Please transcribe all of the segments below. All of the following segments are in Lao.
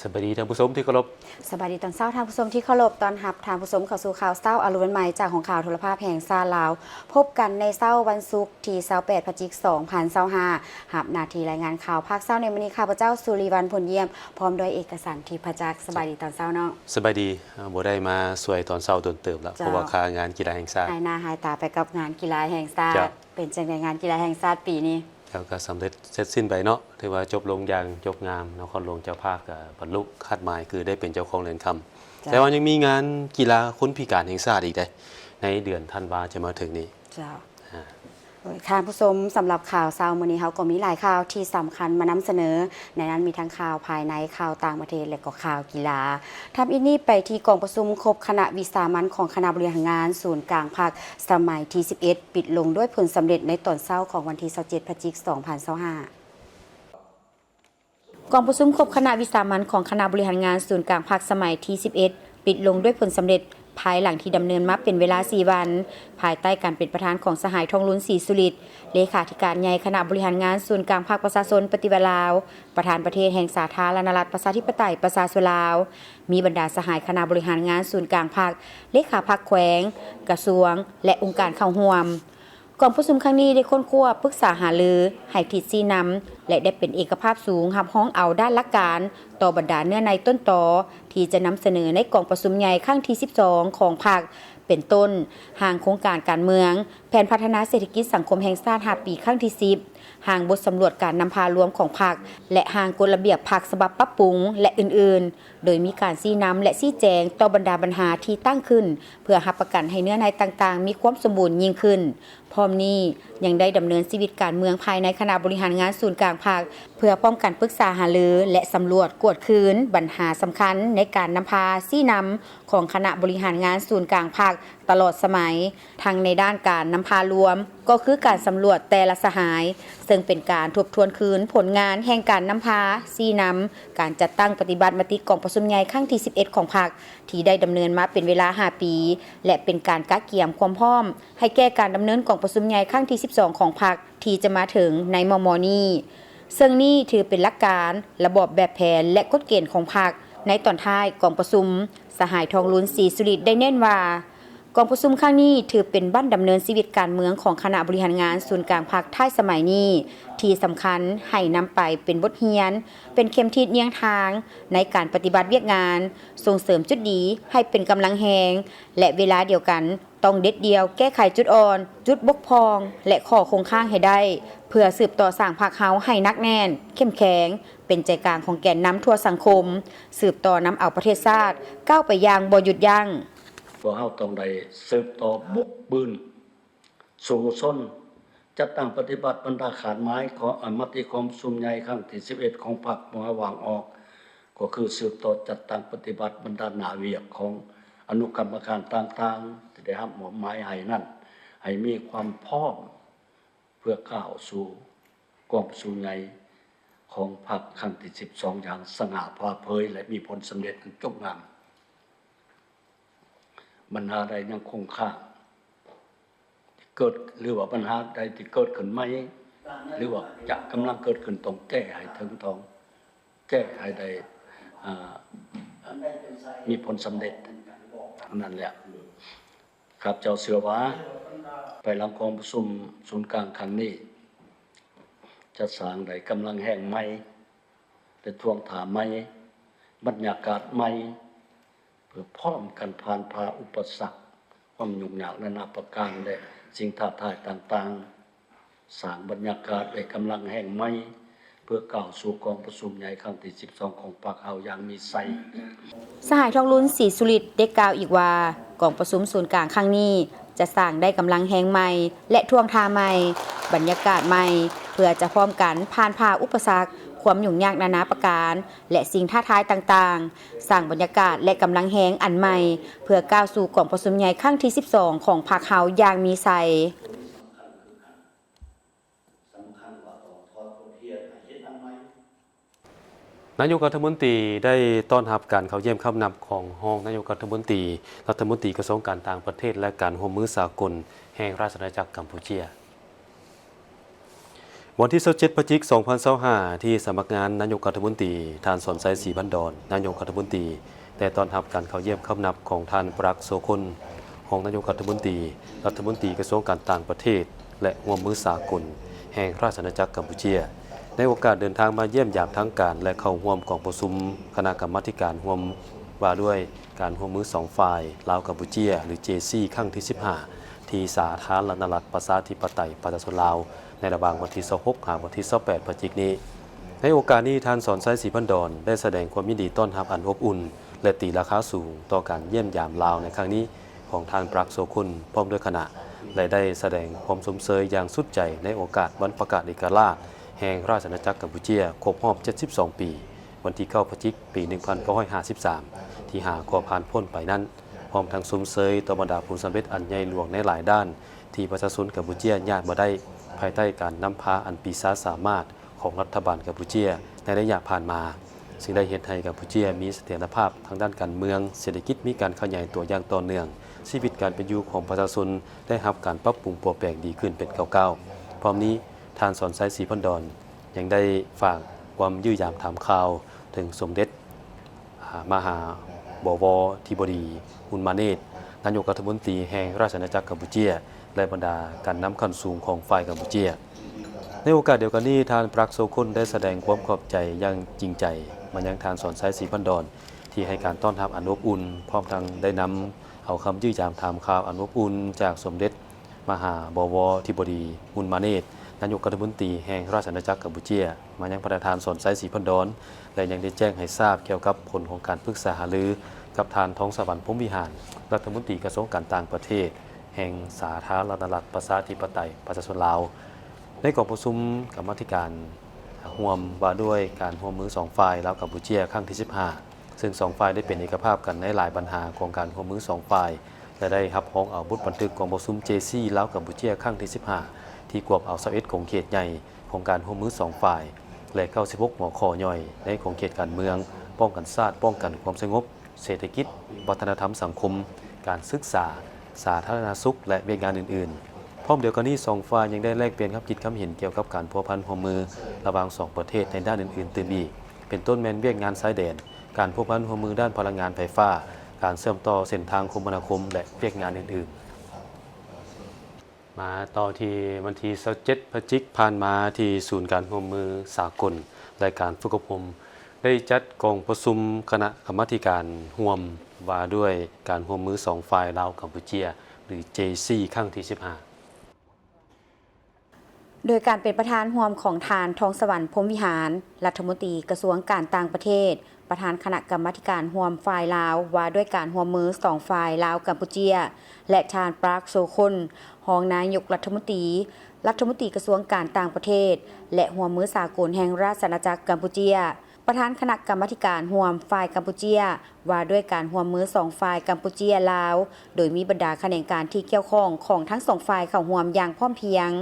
ສະບາຍດີທ່ານຜູ້ຊົມທີ່ເຄົາລົບ. ສະບາຍດີຕອນເຊົ້າທ່ານຜູ້ຊົມທີ່ເຄົາລົບ. ຕ້ອນຮັບທ່ານຜູ້ຊົມເຂົ້າສູ່ຂ່າວເຊົ້າອາລຸນວັນໃໝ່ ຈາກຫ້ອງຂ່າວໂທລະພາບແຫ່ງຊາດລາວ. ພົບກັນໃນເຊົ້າວັນສຸກທີຊາວແປດ ພະຈິກ ສອງພັນຊາວຫ້າ. ຮັບໜ້າທີ່ລາຍງານຂ່າວພາກເຊົ້າໃນມື້ນີ້ ຂ້າພະເຈົ້າ ສຸລິວັນ ພົນຢ້ຽມ ພ້ອມດ້ວຍເອກະສັນ ທິບພະຈັກ. ສະບາຍດີຕອນເຊົ້າເນາະ. ສະບາຍດີ. ເອີ ບໍ່ໄດ້ມາຊ່ວຍຕອນເຊົ້າດົນເຕີບແລ້ວ ເຈົ້າ ເພາະວ່າຄາງານກິລາແຫ່ງຊາດ ຫາຍໜ້າຫາຍຕາໄປກັບງານກິລາແຫ່ງຊາດ. ເຈົ້າ. ເປັນຈັ່ງໃດງານກິລາແຫ່ງຊາດປີນີ້? ແລ້ວກໍສຳເລັດເສັດສິ້ນໄປເນາະ, ຖືວ່າຈົບລົງຢ່າງຈົບງາມ. ນະຄອນຫຼວງເຈົ້າພາບກໍບັນລຸຄາດໝາຍ ຄືໄດ້ເປັນເຈົ້າຂອງຫຼຽນຄຳ. ເຈົ້າ. ແຕ່ວ່າຍັງມີງານກິລາຄົນພິການແຫ່ງຊາດອີກເດ້ ໃນເດືອນທັນວາຈະມາເຖິງນີ້. ເຈົ້າ. ອາ. ໂດຍ ທ່ານຜູ້ຊົມ, ສຳລັບຂ່າວເຊົ້າມື້ນີ້ ເຮົາກໍມີຫຼາຍຂ່າວທີ່ສຳຄັນມານຳສະເໜີ. ໃນນັ້ນມີທັງຂ່າວພາຍໃນ, ຂ່າວຕ່າງປະເທດ ແລະ ກໍຂ່າວກິລາ. ທຳອິດນີ້ໄປທີ່ກອງປະຊຸມຄົບຄະນະວິສາມັນຂອງຄະນະບໍລິຫານງານສູນກາງພັກສະໄໝທີສິບເອັດ ປິດລົງດ້ວຍຜົນສຳເລັດໃນຕອນເຊົ້າຂອງວັນທີຊາວເຈັດ ພະຈິກ ສອງພັນຊາວຫ້າ. ກອງປະຊຸມຄົບຄະນະວິສາມັນຂອງຄະນະບໍລິຫານງານສູນກາງພັກສະໄໝທີສິບເອັດ ປິດລົງດ້ວຍຜົນສຳເລັດ ພາຍຫຼັງທີ່ດຳເນີນມາເປັນເວລາສີ່ວັນ ພາຍໃຕ້ການເປັນປະທານຂອງສະຫາຍ ທອງລຸນ ສີສຸລິດ ເລຂາທິການໃຫຍ່ຄະນະບໍລິຫານງານສູນກາງພັກປະຊາຊົນປະຕິວັດລາວ, ປະທານປະເທດແຫ່ງສາທາລະນະລັດປະຊາທິປະໄຕປະຊາຊົນລາວ, ມີບັນດາສະຫາຍຄະນະບໍລິຫານງານສູນກາງພັກ, ເລຂາພັກແຂວງ, ກະຊວງ ແລະ ອົງການເຂົ້າຮ່ວມ. ກອງປະຊຸມຄັ້ງນີ້ໄດ້ຄົ້ນຄວ້າ, ປຶກສາຫາລື, ໃຫ້ທິດຊີ້ນຳ ແລະ ໄດ້ເປັນເອກະພາບສູງຮັບຮອງເອົາດ້ານຫຼັກການຕໍ່ບັນດາເນື້ອໃນຕົ້ນຕໍທີ່ຈະນຳສະເໜີໃນກອງປະຊຸມໃຫຍ່ຄັ້ງທີສິບສອງຂອງພັກ ເປັນຕົ້ນ ຮ່າງໂຄງການການເມືອງ, ແຜນພັດທະນາເສດຖະກິດສັງຄົມແຫ່ງຊາດຫ້າປີຄັ້ງທີສິບ, ຮ່າງບົດສຳຫຼວດການນຳພາລວມຂອງພັກ ແລະ ຮ່າງກົດລະບຽບພັກສະບັບປັບປຸງ ແລະ ອື່ນໆ, ໂດຍມີການຊີ້ນຳ ແລະ ຊີ້ແຈງຕໍ່ບັນດາບັນຫາທີ່ຕັ້ງຂຶ້ນ ເພື່ອຮັບປະກັນໃຫ້ເນື້ອໃນຕ່າງໆມີຄວາມສົມບູນຍິ່ງຂຶ້ນ. ພ້ອມນີ້ຍັງໄດ້ດຳເນີນຊີວິດການເມືອງພາຍໃນຄະນະບໍລິຫານງານສູນກາງພັກ ເພື່ອພ້ອມກັນປຶກສາຫາລື ແລະ ສຳຫຼວດກວດຄືນບັນຫາສຳຄັນໃນການນຳພາຊີ້ນຳຂອງຄະນະບໍລິຫານງານສູນກາງພັກຕະຫຼອດສະໄໝ, ທັງໃນດ້ານການນຳພາລວມ ກໍຄືການສຳຫຼວດແຕ່ລະສະຫາຍ, ເຊິ່ງເປັນການທົບທວນຄືນຜົນງານແຫ່ງການນຳພາຊີ້ນຳການຈັດຕັ້ງປະຕິບັດມະຕິກອງປະຊຸມໃຫຍ່ຄັ້ງທີສິບເອັດຂອງພັກ ທີ່ໄດ້ດຳເນີນມາເປັນເວລາຫ້າປີ ແລະ ເປັນການກະກຽມຄວາມພ້ອມໃຫ້ແກ່ການດຳເນີນກອງປະຊຸມໃຫຍ່ຄັ້ງທີສິບສອງຂອງພັກທີ່ຈະມາເຖິງໃນມໍ່ໆນີ້. ເຊິ່ງນີ້ຖືເປັນຫຼັກການ, ລະບອບແບບແຜນ ແລະ ກົດເກນຂອງພັກ. ໃນຕອນທ້າຍກອງປະຊຸມ, ສະຫາຍ ທອງລຸນ ສີສຸລິດ ໄດ້ເນັ້ນວ່າ, ກອງປະຊຸມຄັ້ງນີ້ຖືເປັນບັ້ນດຳເນີນຊີວິດການເມືອງຂອງຄະນະບໍລິຫານງານສູນກາງພັກທ້າຍສະໄໝນີ້ ທີ່ສຳຄັນໃຫ້ນຳໄປເປັນບົດຮຽນ, ເປັນເຂັມທິດນຽງທາງໃນການປະຕິບັດວຽກງານ, ສົ່ງເສີມຈຸດດີໃຫ້ເປັນກຳລັງແຮງ ແລະ ເວລາດຽວກັນ ຕ້ອງເດັດດ່ຽວແກ້ໄຂຈຸດອ່ອນ, ຈຸດບົກຜ່ອງ ແລະ ຂໍ້ຄົງຄ້າງໃຫ້ໄດ້ ເພື່ອສືບຕໍ່ສ້າງພັກເຮົາໃຫ້ໜັກແໜ້ນ, ເຂັ້ມແຂງ, ເປັນໃຈກາງຂອງແກນນຳທົ່ວສັງຄົມ, ສືບຕໍ່ນຳເອົາປະເທດຊາດກ້າວໄປຢ່າງບໍ່ຢຸດຢັ້ງ. ພວກເຮົາຕ້ອງໄດ້ສືບຕໍ່ບຸກບືນ ສູ້ຊົນ ຈັດຕັ້ງປະຕິບັດບັນດາຄາດໝາຍຂອງ ອາ ມະຕິກອງປະຊຸມໃຫຍ່ຄັ້ງທີສິບເອັດຂອງພັກບໍ່ໃຫ້ຫວ່າງອອກ, ກໍຄືສືບຕໍ່ຈັດຕັ້ງປະຕິບັດບັນດາໜ້າວຽກຂອງອະນຸກຳມະການຕ່າງໆ ທີ່ໄດ້ຮັບມອບໝາຍໃຫ້ນັ້ນ ໃຫ້ມີຄວາມພ້ອມເພື່ອກ້າວສູ່ກອງປະຊຸມໃຫຍ່ຂອງພັກຄັ້ງທີສິບສອງຢ່າງສະຫງ່າຜ່າເຜີຍ ແລະ ມີຜົນສຳເລັດອັນຈົບງາມ. ບັນຫາໃດຍັງຄົງຄ້າງເກີດ ຫຼືວ່າບັນຫາໃດທີ່ເກີດຂຶ້ນໃໝ່ ຫຼືວ່າຈະກຳລັງເກີດຂຶ້ນ ຕ້ອງແກ້ໃຫ້ເຖິງ ຕ້ອງແກ້ໃຫ້ໄດ້ ອາ ມີຜົນສຳເລັດ. ອັນນັ້ນແຫຼະ ຂ້າພະເຈົ້າເຊື່ອວ່າ ພາຍຫຼັງກອງປະຊຸມສູນກາງຄັ້ງນີ້ ຈະສ້າງໄດ້ກຳລັງແຮງໃໝ່ ແລະ ທ່ວງທ່າໃໝ່, ບັນຍາກາດໃໝ່ ເພື່ອພ້ອມກັນຜ່ານຜ່າອຸປະສັກ, ຄວາມຫຍຸ້ງຍາກນານາປະການ ແລະ ສິ່ງທ້າທາຍຕ່າງໆ, ສ້າງບັນຍາກາດ ແລະ ກຳລັງແຮງໃໝ່ ເພື່ອກ້າວສູ່ກອງປະຊຸມໃຫຍ່ຄັ້ງທີສິບສອງຂອງພັກເຮົາຢ່າງມີໄຊ. ສະຫາຍ ທອງລຸນ ສີສຸລິດ ໄດ້ກ່າວອີກວ່າ, ກອງປະຊຸມສູນກາງຄັ້ງນີ້ ຈະສ້າງໄດ້ກຳລັງແຮງໃໝ່ ແລະ ທ່ວງທ່າໃໝ່, ບັນຍາກາດໃໝ່ ເພື່ອຈະພ້ອມກັນຜ່ານຜ່າອຸປະສັກ, ຄວາມຫຍຸ້ງຍາກນານາປະການ ແລະ ສິ່ງທ້າທາຍຕ່າງໆ, ສ້າງບັນຍາກາດ ແລະ ກຳລັງແຮງອັນໃໝ່ ເພື່ອກ້າວສູ່ກອງປະຊຸມໃຫຍ່ຄັ້ງທີສິບສອງຂອງພັກເຮົາຢ່າງມີໄຊ. ນາຍົກລັດຖະມົນຕີໄດ້ຕ້ອນຮັບການເຂົ້າຢ້ຽມຄຳນັບຂອງຮອງນາຍົກລັດຖະມົນຕີ, ລັດຖະມົນຕີກະຊວງການຕ່າງປະເທດ ແລະ ການຮ່ວມມືສາກົນແຫ່ງລາຊະອານາຈັກກຳປູເຈຍ. ວັນທີຊາວເຈັດ ພະຈິກ ສອງພັນຊາວຫ້າ ທີ່ສຳນັກງານນາຍົກລັດຖະມົນຕີ, ທ່ານ ສອນໄຊ ສີພັນດອນ ນາຍົກລັດຖະມົນຕີ ໄດ້ຕ້ອນຮັບການເຂົ້າຢ້ຽມຄຳນັບຂອງທ່ານ ປລັກ ໂສຄົນ ຮອງນາຍົກລັດຖະມົນຕີ, ລັດຖະມົນຕີກະຊວງການຕ່າງປະເທດ ແລະ ຮ່ວມມືສາກົນ ແຫ່ງລາຊະອານາຈັກກຳປູເຈຍ ໃນໂອກາດເດີນທາງມາຢ້ຽມຢາມທາງການ ແລະ ເຂົ້າຮ່ວມກອງປະຊຸມຄະນະກຳມາທິການຮ່ວມວ່າດ້ວຍການຮ່ວມມືສອງຝ່າຍ ລາວ-ກຳປູເຈຍ ຫຼື ເຈຊີ ຄັ້ງທີ ສິບຫ້າ ທີ່ສາທາລະນະລັດ ປະຊາທິປະໄຕ ປະຊາຊົນລາວ ໃນລະຫວ່າງວັນທີ ຊາວຫົກ ຫາ ວັນທີ ຊາວແປດ ພະຈິກນີ້. ໃນໂອກາດນີ້, ທ່ານ ສອນໄຊ ສີພັນດອນ ໄດ້ສະແດງຄວາມຍິນດີຕ້ອນຮັບອັນອົບອຸ່ນ ແລະ ຕີລາຄາສູງຕໍ່ການຢ້ຽມຢາມລາວໃນຄັ້ງນີ້ຂອງທ່ານ ປລັກ ໂສຄົນ ພ້ອມດ້ວຍຄະນະ ແລະ ໄດ້ສະແດງຄວາມຊົມເຊີຍຢ່າງສຸດໃຈໃນໂອກາດວັນປະກາດເອກະລາດແຫ່ງລາຊະອານາຈັກກຳປູເຈຍ ຄົບຮອບ ເຈັດສິບສອງ ປີ, ວັນທີ ເກົ້າ ພະຈິກ ປີ ໜຶ່ງພັນເກົ້າຮ້ອຍຫ້າສິບສາມ ທີ່ຫາກໍຜ່ານພົ້ນໄປນັ້ນ, ພ້ອມທັງຊົມເຊີຍຕໍ່ບັນດາຜົນສຳເລັດອັນໃຫຍ່ຫຼວງໃນຫຼາຍດ້ານ ທີ່ປະຊາຊົນກຳປູເຈຍຍາດມາໄດ້ ພາຍໃຕ້ການນຳພາອັນປີຊາສາມາດຂອງລັດຖະບານກຳປູເຈຍໃນໄລຍະຜ່ານມາ, ຊຶ່ງໄດ້ເຮັດໃຫ້ກຳປູເຈຍມີສະຖຽນລະພາບທາງດ້ານການເມືອງ, ເສດຖະກິດມີການຂະຫຍາຍຕົວຢ່າງຕໍ່ເນື່ອງ, ຊີວິດການເປັນຢູ່ຂອງປະຊາຊົນໄດ້ຮັບການປັບປຸງປົວແປງດີຂຶ້ນເປັນກ້າວໆ. ພ້ອມນີ້, ທ່ານ ສອນໄຊ ສີພັນດອນ ຍັງໄດ້ຝາກຄວາມຢ້ຽມຢາມຖາມຂ່າວເຖິງສົມເດັດ ອາ ມະຫາ ບໍວໍ ທິບໍດີ ຮຸນມາເນດ ນາຍົກລັດຖະມົນຕີແຫ່ງລາຊະອານາຈັກກຳປູເຈຍ ແລະ ບັນດາການນຳຂັ້ນສູງຂອງຝ່າຍກຳປູເຈຍ. ໃນໂອກາດດຽວກັນນີ້, ທ່ານ ປລັກ ໂສຄົນ ໄດ້ສະແດງຄວາມຂອບໃຈຢ່າງຈິງໃຈມາຍັງທ່ານ ສອນໄຊ ສີພັນດອນ ທີ່ໃຫ້ການຕ້ອນຮັບອັນອົບອຸ່ນ, ພ້ອມທັງໄດ້ນຳເອົາຄຳຢ້ຽມຢາມຖາມຂ່າວອັນອົບອຸ່ນຈາກສົມເດັດ ມະຫາ ບໍວໍ ທິບໍດີ ຮຸນມາເນດ ນາຍົກລັດຖະມົນຕີແຫ່ງລາຊະອານາຈັກກຳປູເຈຍ ມາຍັງພະນະທ່ານ ສອນໄຊ ສີພັນດອນ ແລະ ຍັງໄດ້ແຈ້ງໃຫ້ຊາບກ່ຽວກັບຜົນຂອງການປຶກສາຫາລືກັບທ່ານ ທອງສະຫວັນ ພົມວິຫານ ລັດຖະມົນຕີກະຊວງການຕ່າງປະເທດແຫ່ງສາທາລະນະລັດ ປະຊາທິປະໄຕ ປະຊາຊົນລາວ ໃນກອງປະຊຸມກຳມາທິການຮ່ວມວ່າດ້ວຍການຮ່ວມມືສອງຝ່າຍ ລາວ-ກຳປູເຈຍ ຄັ້ງທີ ສິບຫ້າ ເຊິ່ງສອງຝ່າຍໄດ້ເປັນເອກະພາບກັນໃນຫຼາຍບັນຫາຂອງການຮ່ວມມືສອງຝ່າຍ ແລະ ໄດ້ຮັບຮອງເອົາບົດບັນທຶກກອງປະຊຸມ ເຈຊີ ລາວ-ກຳປູເຈຍ ຄັ້ງທີ ສິບຫ້າ ທີ່ກວມເອົາ ຊາວເອັດ ຂົງເຂດໃຫຍ່ຂອງການຮ່ວມມືສອງຝ່າຍ ແລະ ເກົ້າສິບຫົກ ຫົວຂໍ້ຍ່ອຍ ໃນຂົງເຂດການເມືອງ, ປ້ອງກັນຊາດ, ປ້ອງກັນຄວາມສະຫງົບ, ເສດຖະກິດ, ວັດທະນະທຳສັງຄົມ, ການສຶກສາ, ສາທາລະນະສຸກ ແລະ ວຽກງານອື່ນໆ. ພ້ອມດຽວກັນນີ້, ສອງຝ່າຍຍັງໄດ້ແລກປ່ຽນຄຳຄິດຄຳເຫັນກ່ຽວກັບການພົວພັນຮ່ວມມືລະຫວ່າງສອງປະເທດໃນດ້ານອື່ນໆຕື່ມອີກ, ເປັນຕົ້ນແມ່ນວຽກງານຊາຍແດນ, ການພົວພັນຮ່ວມມືດ້ານພະລັງງານໄຟຟ້າ, ການເຊື່ອມຕໍ່ເສັ້ນທາງຄົມມະນາຄົມ ແລະ ວຽກງານອື່ນໆ. ມາຕໍ່ທີ່ວັນທີຊາວເຈັດ ພະຈິກ ຜ່ານມາ ທີ່ສູນການຮ່ວມມືສາກົນ ແລະ ການຝຶກອົບຮົມ ໄດ້ຈັດກອງປະຊຸມຄະນະກຳມາທິການຮ່ວມວ່າດ້ວຍການຮ່ວມມືສອງຝ່າຍ ລາວ-ກຳປູເຈຍ ຫຼື ເຈຊີ ຄັ້ງທີ ສິບຫ້າ ໂດຍການເປັນປະທານຮ່ວມຂອງທ່ານ ທອງສະຫວັນ ພົມວິຫານ ລັດຖະມົນຕີກະຊວງການຕ່າງປະເທດ, ປະທານຄະນະກຳມາທິການຮ່ວມຝ່າຍລາວ ວ່າດ້ວຍການຮ່ວມມືສອງຝ່າຍ ລາວ-ກຳປູເຈຍ ແລະ ທ່ານ ປາກ ໂຊຄົນ ຮອງນາຍົກລັດຖະມົນຕີ, ລັດຖະມົນຕີກະຊວງການຕ່າງປະເທດ ແລະ ຮ່ວມມືສາກົນແຫ່ງລາຊະອານາຈັກກຳປູເຈຍ, ປະທານຄະນະກຳມາທິການຮ່ວມຝ່າຍກຳປູເຈຍ ວ່າດ້ວຍການຮ່ວມມືສອງຝ່າຍກຳປູເຈຍ-ລາວ, ໂດຍມີບັນດາຂະແໜງການທີ່ກ່ຽວຂ້ອງຂອງທັງສອງຝ່າຍເຂົ້າຮ່ວມຢ່າງພ້ອມພຽງ.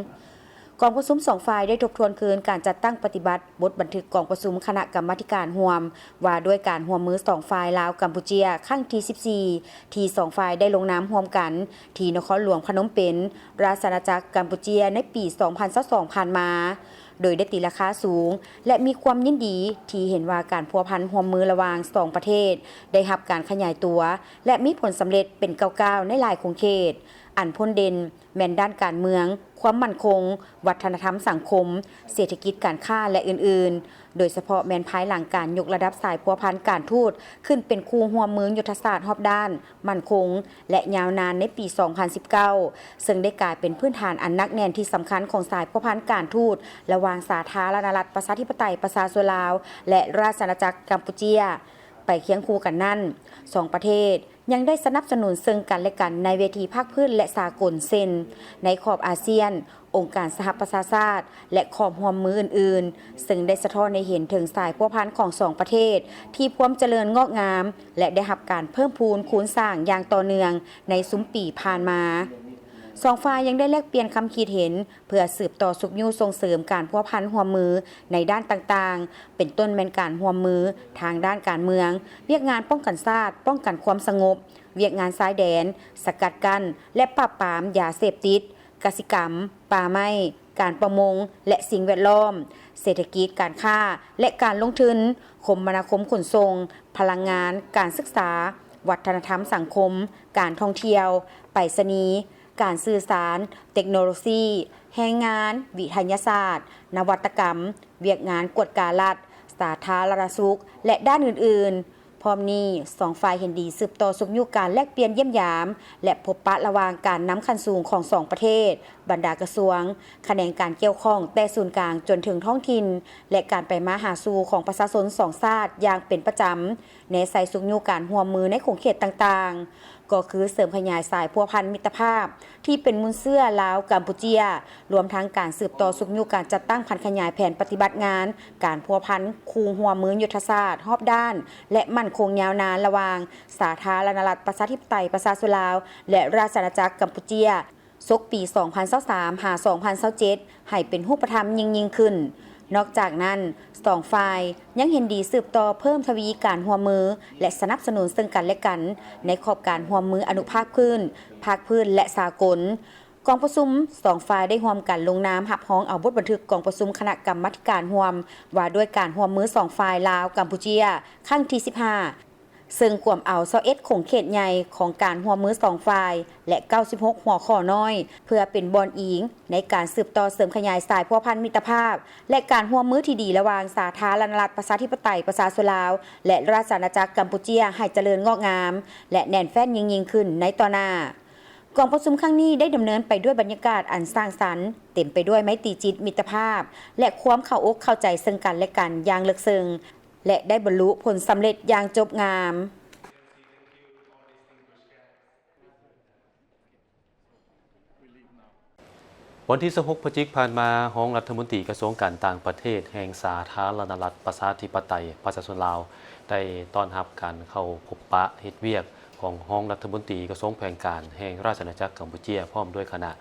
ກອງປະຊຸມສອງຝ່າຍໄດ້ທົບທວນຄືນການຈັດຕັ້ງປະຕິບັດບົດບັນທຶກກອງປະຊຸມຄະນະກຳມາທິການຮ່ວມ ວ່າດ້ວຍການຮ່ວມມືສອງຝ່າຍ ລາວ-ກຳປູເຈຍ ຄັ້ງທີ ສິບສີ່ ທີ່ສອງຝ່າຍໄດ້ລົງນາມຮ່ວມກັນ ທີ່ນະຄອນຫຼວງພະນົມເປັນ, ລາຊະອານາຈັກກຳປູເຈຍ ໃນປີ ສອງພັນຊາວສອງ ຜ່ານມາ, ໂດຍໄດ້ຕີລາຄາສູງ ແລະ ມີຄວາມຍິນດີທີ່ເຫັນວ່າການພົວພັນຮ່ວມມືລະຫວ່າງສອງປະເທດໄດ້ຮັບການຂະຫຍາຍຕົວ ແລະ ມີຜົນສຳເລັດເປັນກ້າວໆໃນຫຼາຍຂົງເຂດ, ອັນພົ້ນເດັ່ນ ແມ່ນດ້ານການເມືອງ, ຄວາມໝັ້ນຄົງ, ວັດທະນະທຳສັງຄົມ, ເສດຖະກິດການຄ້າ ແລະ ອື່ນໆ, ໂດຍສະເພາະແມ່ນພາຍຫຼັງການຍົກລະດັບສາຍພົວພັນການທູດຂຶ້ນເປັນຄູ່ຮ່ວມມືຍຸດທະສາດຮອບດ້ານ, ໝັ້ນຄົງ ແລະ ຍາວນານໃນປີ ສອງພັນສິບເກົ້າ ເຊິ່ງໄດ້ກາຍເປັນພື້ນຖານອັນໜັກແໜ້ນທີ່ສຳຄັນຂອງສາຍພົວພັນການທູດລະຫວ່າງສາທາລະນະລັດ ປະຊາທິປະໄຕ ປະຊາຊົນລາວ ແລະ ລາຊະອານາຈັກກຳປູເຈຍ. ໄປຄຽງຄູ່ກັນນັ້ນ, ສອງປະເທດ ຍັງໄດ້ສະໜັບສະໜູນເຊິ່ງກັນ ແລະ ກັນໃນເວທີພາກພື້ນ ແລະ ສາກົນ ເຊັ່ນ ໃນຂອບອາຊຽນ, ອົງການສະຫະປະຊາຊາດ ແລະ ຂອບຮ່ວມມືອື່ນໆ, ເຊິ່ງໄດ້ສະທ້ອນໃຫ້ເຫັນເຖິງສາຍພົວພັນຂອງສອງປະເທດທີ່ພວມຈະເລີນງອກງາມ ແລະ ໄດ້ຮັບການເພີ່ມພູນຄູນສ້າງຢ່າງຕໍ່ເນື່ອງໃນຊຸມປີຜ່ານມາ. ສອງຝ່າຍຍັງໄດ້ແລກປ່ຽນຄຳຄິດເຫັນ ເພື່ອສືບຕໍ່ຊຸກຍູ້ສົ່ງເສີມການພົວພັນຮ່ວມມືໃນດ້ານຕ່າງໆ, ເປັນຕົ້ນແມ່ນການຮ່ວມມືທາງດ້ານການເມືອງ, ວຽກງານປ້ອງກັນຊາດ, ປ້ອງກັນຄວາມສະຫງົບ, ວຽກງານຊາຍແດນ, ສະກັດກັ້ນ ແລະ ປາບປາມຢາເສບຕິດ, ກະສິກຳ, ປ່າໄມ້, ການປະມົງ ແລະ ສິ່ງແວດລ້ອມ, ເສດຖະກິດ, ການຄ້າ ແລະ ການລົງທຶນ, ຄົມມະນາຄົມຂົນສົ່ງ, ພະລັງງານ, ການສຶກສາ, ວັດທະນະທຳສັງຄົມ, ການທ່ອງທ່ຽວ, ໄປສະນີ, ການສື່ສານ, ເຕັກໂນໂລຊີ, ແຮງງານ, ວິທະຍາສາດ, ນະວັດຕະກຳ, ວຽກງານກວດກາລັດ, ສາທາລະນະສຸກ ແລະ ດ້ານອື່ນໆ. ພ້ອມນີ້, ສອງຝ່າຍເຫັນດີສືບຕໍ່ຊຸກຍູ້ການແລກປ່ຽນຢ້ຽມຢາມ ແລະ ພົບປະລະຫວ່າງການນຳຂັ້ນສູງຂອງສອງປະເທດ, ບັນດາກະຊວງ, ຂະແໜງການກ່ຽວຂ້ອງ ແຕ່ສູນກາງຈົນເຖິງທ້ອງຖິ່ນ ແລະ ການໄປມາຫາສູ່ຂອງປະຊາຊົນສອງຊາດຢ່າງເປັນປະຈຳ, ແນໃສ່ຊຸກຍູ້ການຮ່ວມມືໃນຂົງເຂດຕ່າງໆ, ກໍຄືເສີມຂະຫຍາຍສາຍພົວພັນມິດຕະພາບທີ່ເປັນມູນເຊື້ອລາວ-ກຳປູເຈຍ, ລວມທັງການສືບຕໍ່ຊຸກຍູ້ການຈັດຕັ້ງຜັນຂະຫຍາຍແຜນປະຕິບັດງານການພົວພັນຄູ່ຮ່ວມມືຍຸດທະສາດຮອບດ້ານ ແລະ ໝັ້ນຄົງຍາວນານລະຫວ່າງສາທາລະນະລັດປະຊາທິປະໄຕປະຊາຊົນລາວ ແລະ ລາຊະອານາຈັກກຳປູເຈຍ ສົກປີສອງພັນຊາວສາມ ຫາ ສອງພັນຊາວເຈັດ ໃຫ້ເປັນຮູບປະທຳຍິ່ງໆຂຶ້ນ. ນອກຈາກນັ້ນ, ສອງຝ່າຍຍັງເຫັນດີສືບຕໍ່ເພີ່ມທະວີການຮ່ວມມື ແລະ ສະໜັບສະໜູນເຊິ່ງກັນ ແລະ ກັນ ໃນຂອບການຮ່ວມມືອະນຸພາກພື້ນ, ພາກພື້ນ ແລະ ສາກົນ. ກອງປະຊຸມສອງຝ່າຍໄດ້ຮ່ວມກັນລົງນາມຮັບຮອງເອົາບົດບັນທຶກກອງປະຊຸມຄະນະກຳມາທິການຮ່ວມວ່າດ້ວຍການຮ່ວມມືສອງຝ່າຍລາວ-ກຳປູເຈຍ ຄັ້ງທີສິບຫ້າ ເຊິ່ງກວມເອົາຊາວເອັດຂົງເຂດໃຫຍ່ຂອງການຮ່ວມມືສອງຝ່າຍ ແລະ ເກົ້າສິບຫົກຫົວຂໍ້ນ້ອຍ ເພື່ອເປັນບ່ອນອີງໃນການສືບຕໍ່ເສີມຂະຫຍາຍສາຍພົວພັນມິດຕະພາບ ແລະ ການຮ່ວມມືທີ່ດີລະຫວ່າງສາທາລະນະລັດປະຊາທິປະໄຕປະຊາຊົນລາວ ແລະ ລາຊະອານາຈັກກຳປູເຈຍໃຫ້ຈະເລີນງອກງາມ ແລະ ແໜ້ນແຟ້ນຍິ່ງໆຂຶ້ນໃນຕໍ່ໜ້າ. ກອງປະຊຸມຄັ້ງນີ້ໄດ້ດຳເນີນໄປດ້ວຍບັນຍາກາດອັນສ້າງສັນ, ເຕັມໄປດ້ວຍໄມຕີຈິດມິດຕະພາບ ແລະ ຄວາມເຂົ້າອົກເຂົ້າໃຈເຊິ່ງກັນ ແລະ ກັນຢ່າງເລິກເຊິ່ງ ແລະ ໄດ້ບັນລຸຜົນສຳເລັດຢ່າງຈົບງາມ. ວັນທີຊາວຫົກ ພະຈິກຜ່ານມາ, ຮອງລັດຖະມົນຕີກະຊວງການຕ່າງປະເທດແຫ່ງສາທາລະນະລັດປະຊາທິປະໄຕປະຊາຊົນລາວ ໄດ້ຕ້ອນຮັບການເຂົ້າພົບປະເຮັດວຽກຂອງຮອງລັດຖະມົນຕີກະຊວງແຂວງການແຫ່ງລາຊະອານາຈັກກຳປູເຈຍ ພ້ອມດ້ວຍຄະນະ,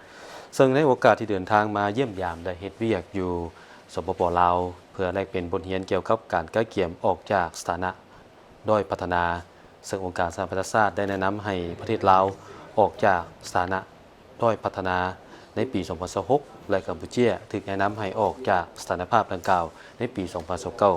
ເຊິ່ງໃນໂອກາດທີ່ເດີນທາງມາຢ້ຽມຢາມ ແລະ ເຮັດວຽກຢູ່ ສປປ ລາວ ເພື່ອແລກປ່ຽນບົດຮຽນກ່ຽວກັບການກະກຽມອອກຈາກສະຖານະ ດ້ອຍພັດທະນາ, ເຊິ່ງອົງການສະຫະປະຊາຊາດໄດ້ແນະນຳໃຫ້ປະເທດລາວອອກຈາກສະຖານະດ້ອຍພັດທະນາໃນປີສອງພັນຊາວຫົກ ແລະ ກຳປູເຈຍຖືກແນະນຳໃຫ້ອອກຈາກສະຖານະພາບດັ່ງກ່າວໃນປີສອງພັນຊາວເກົ້າ.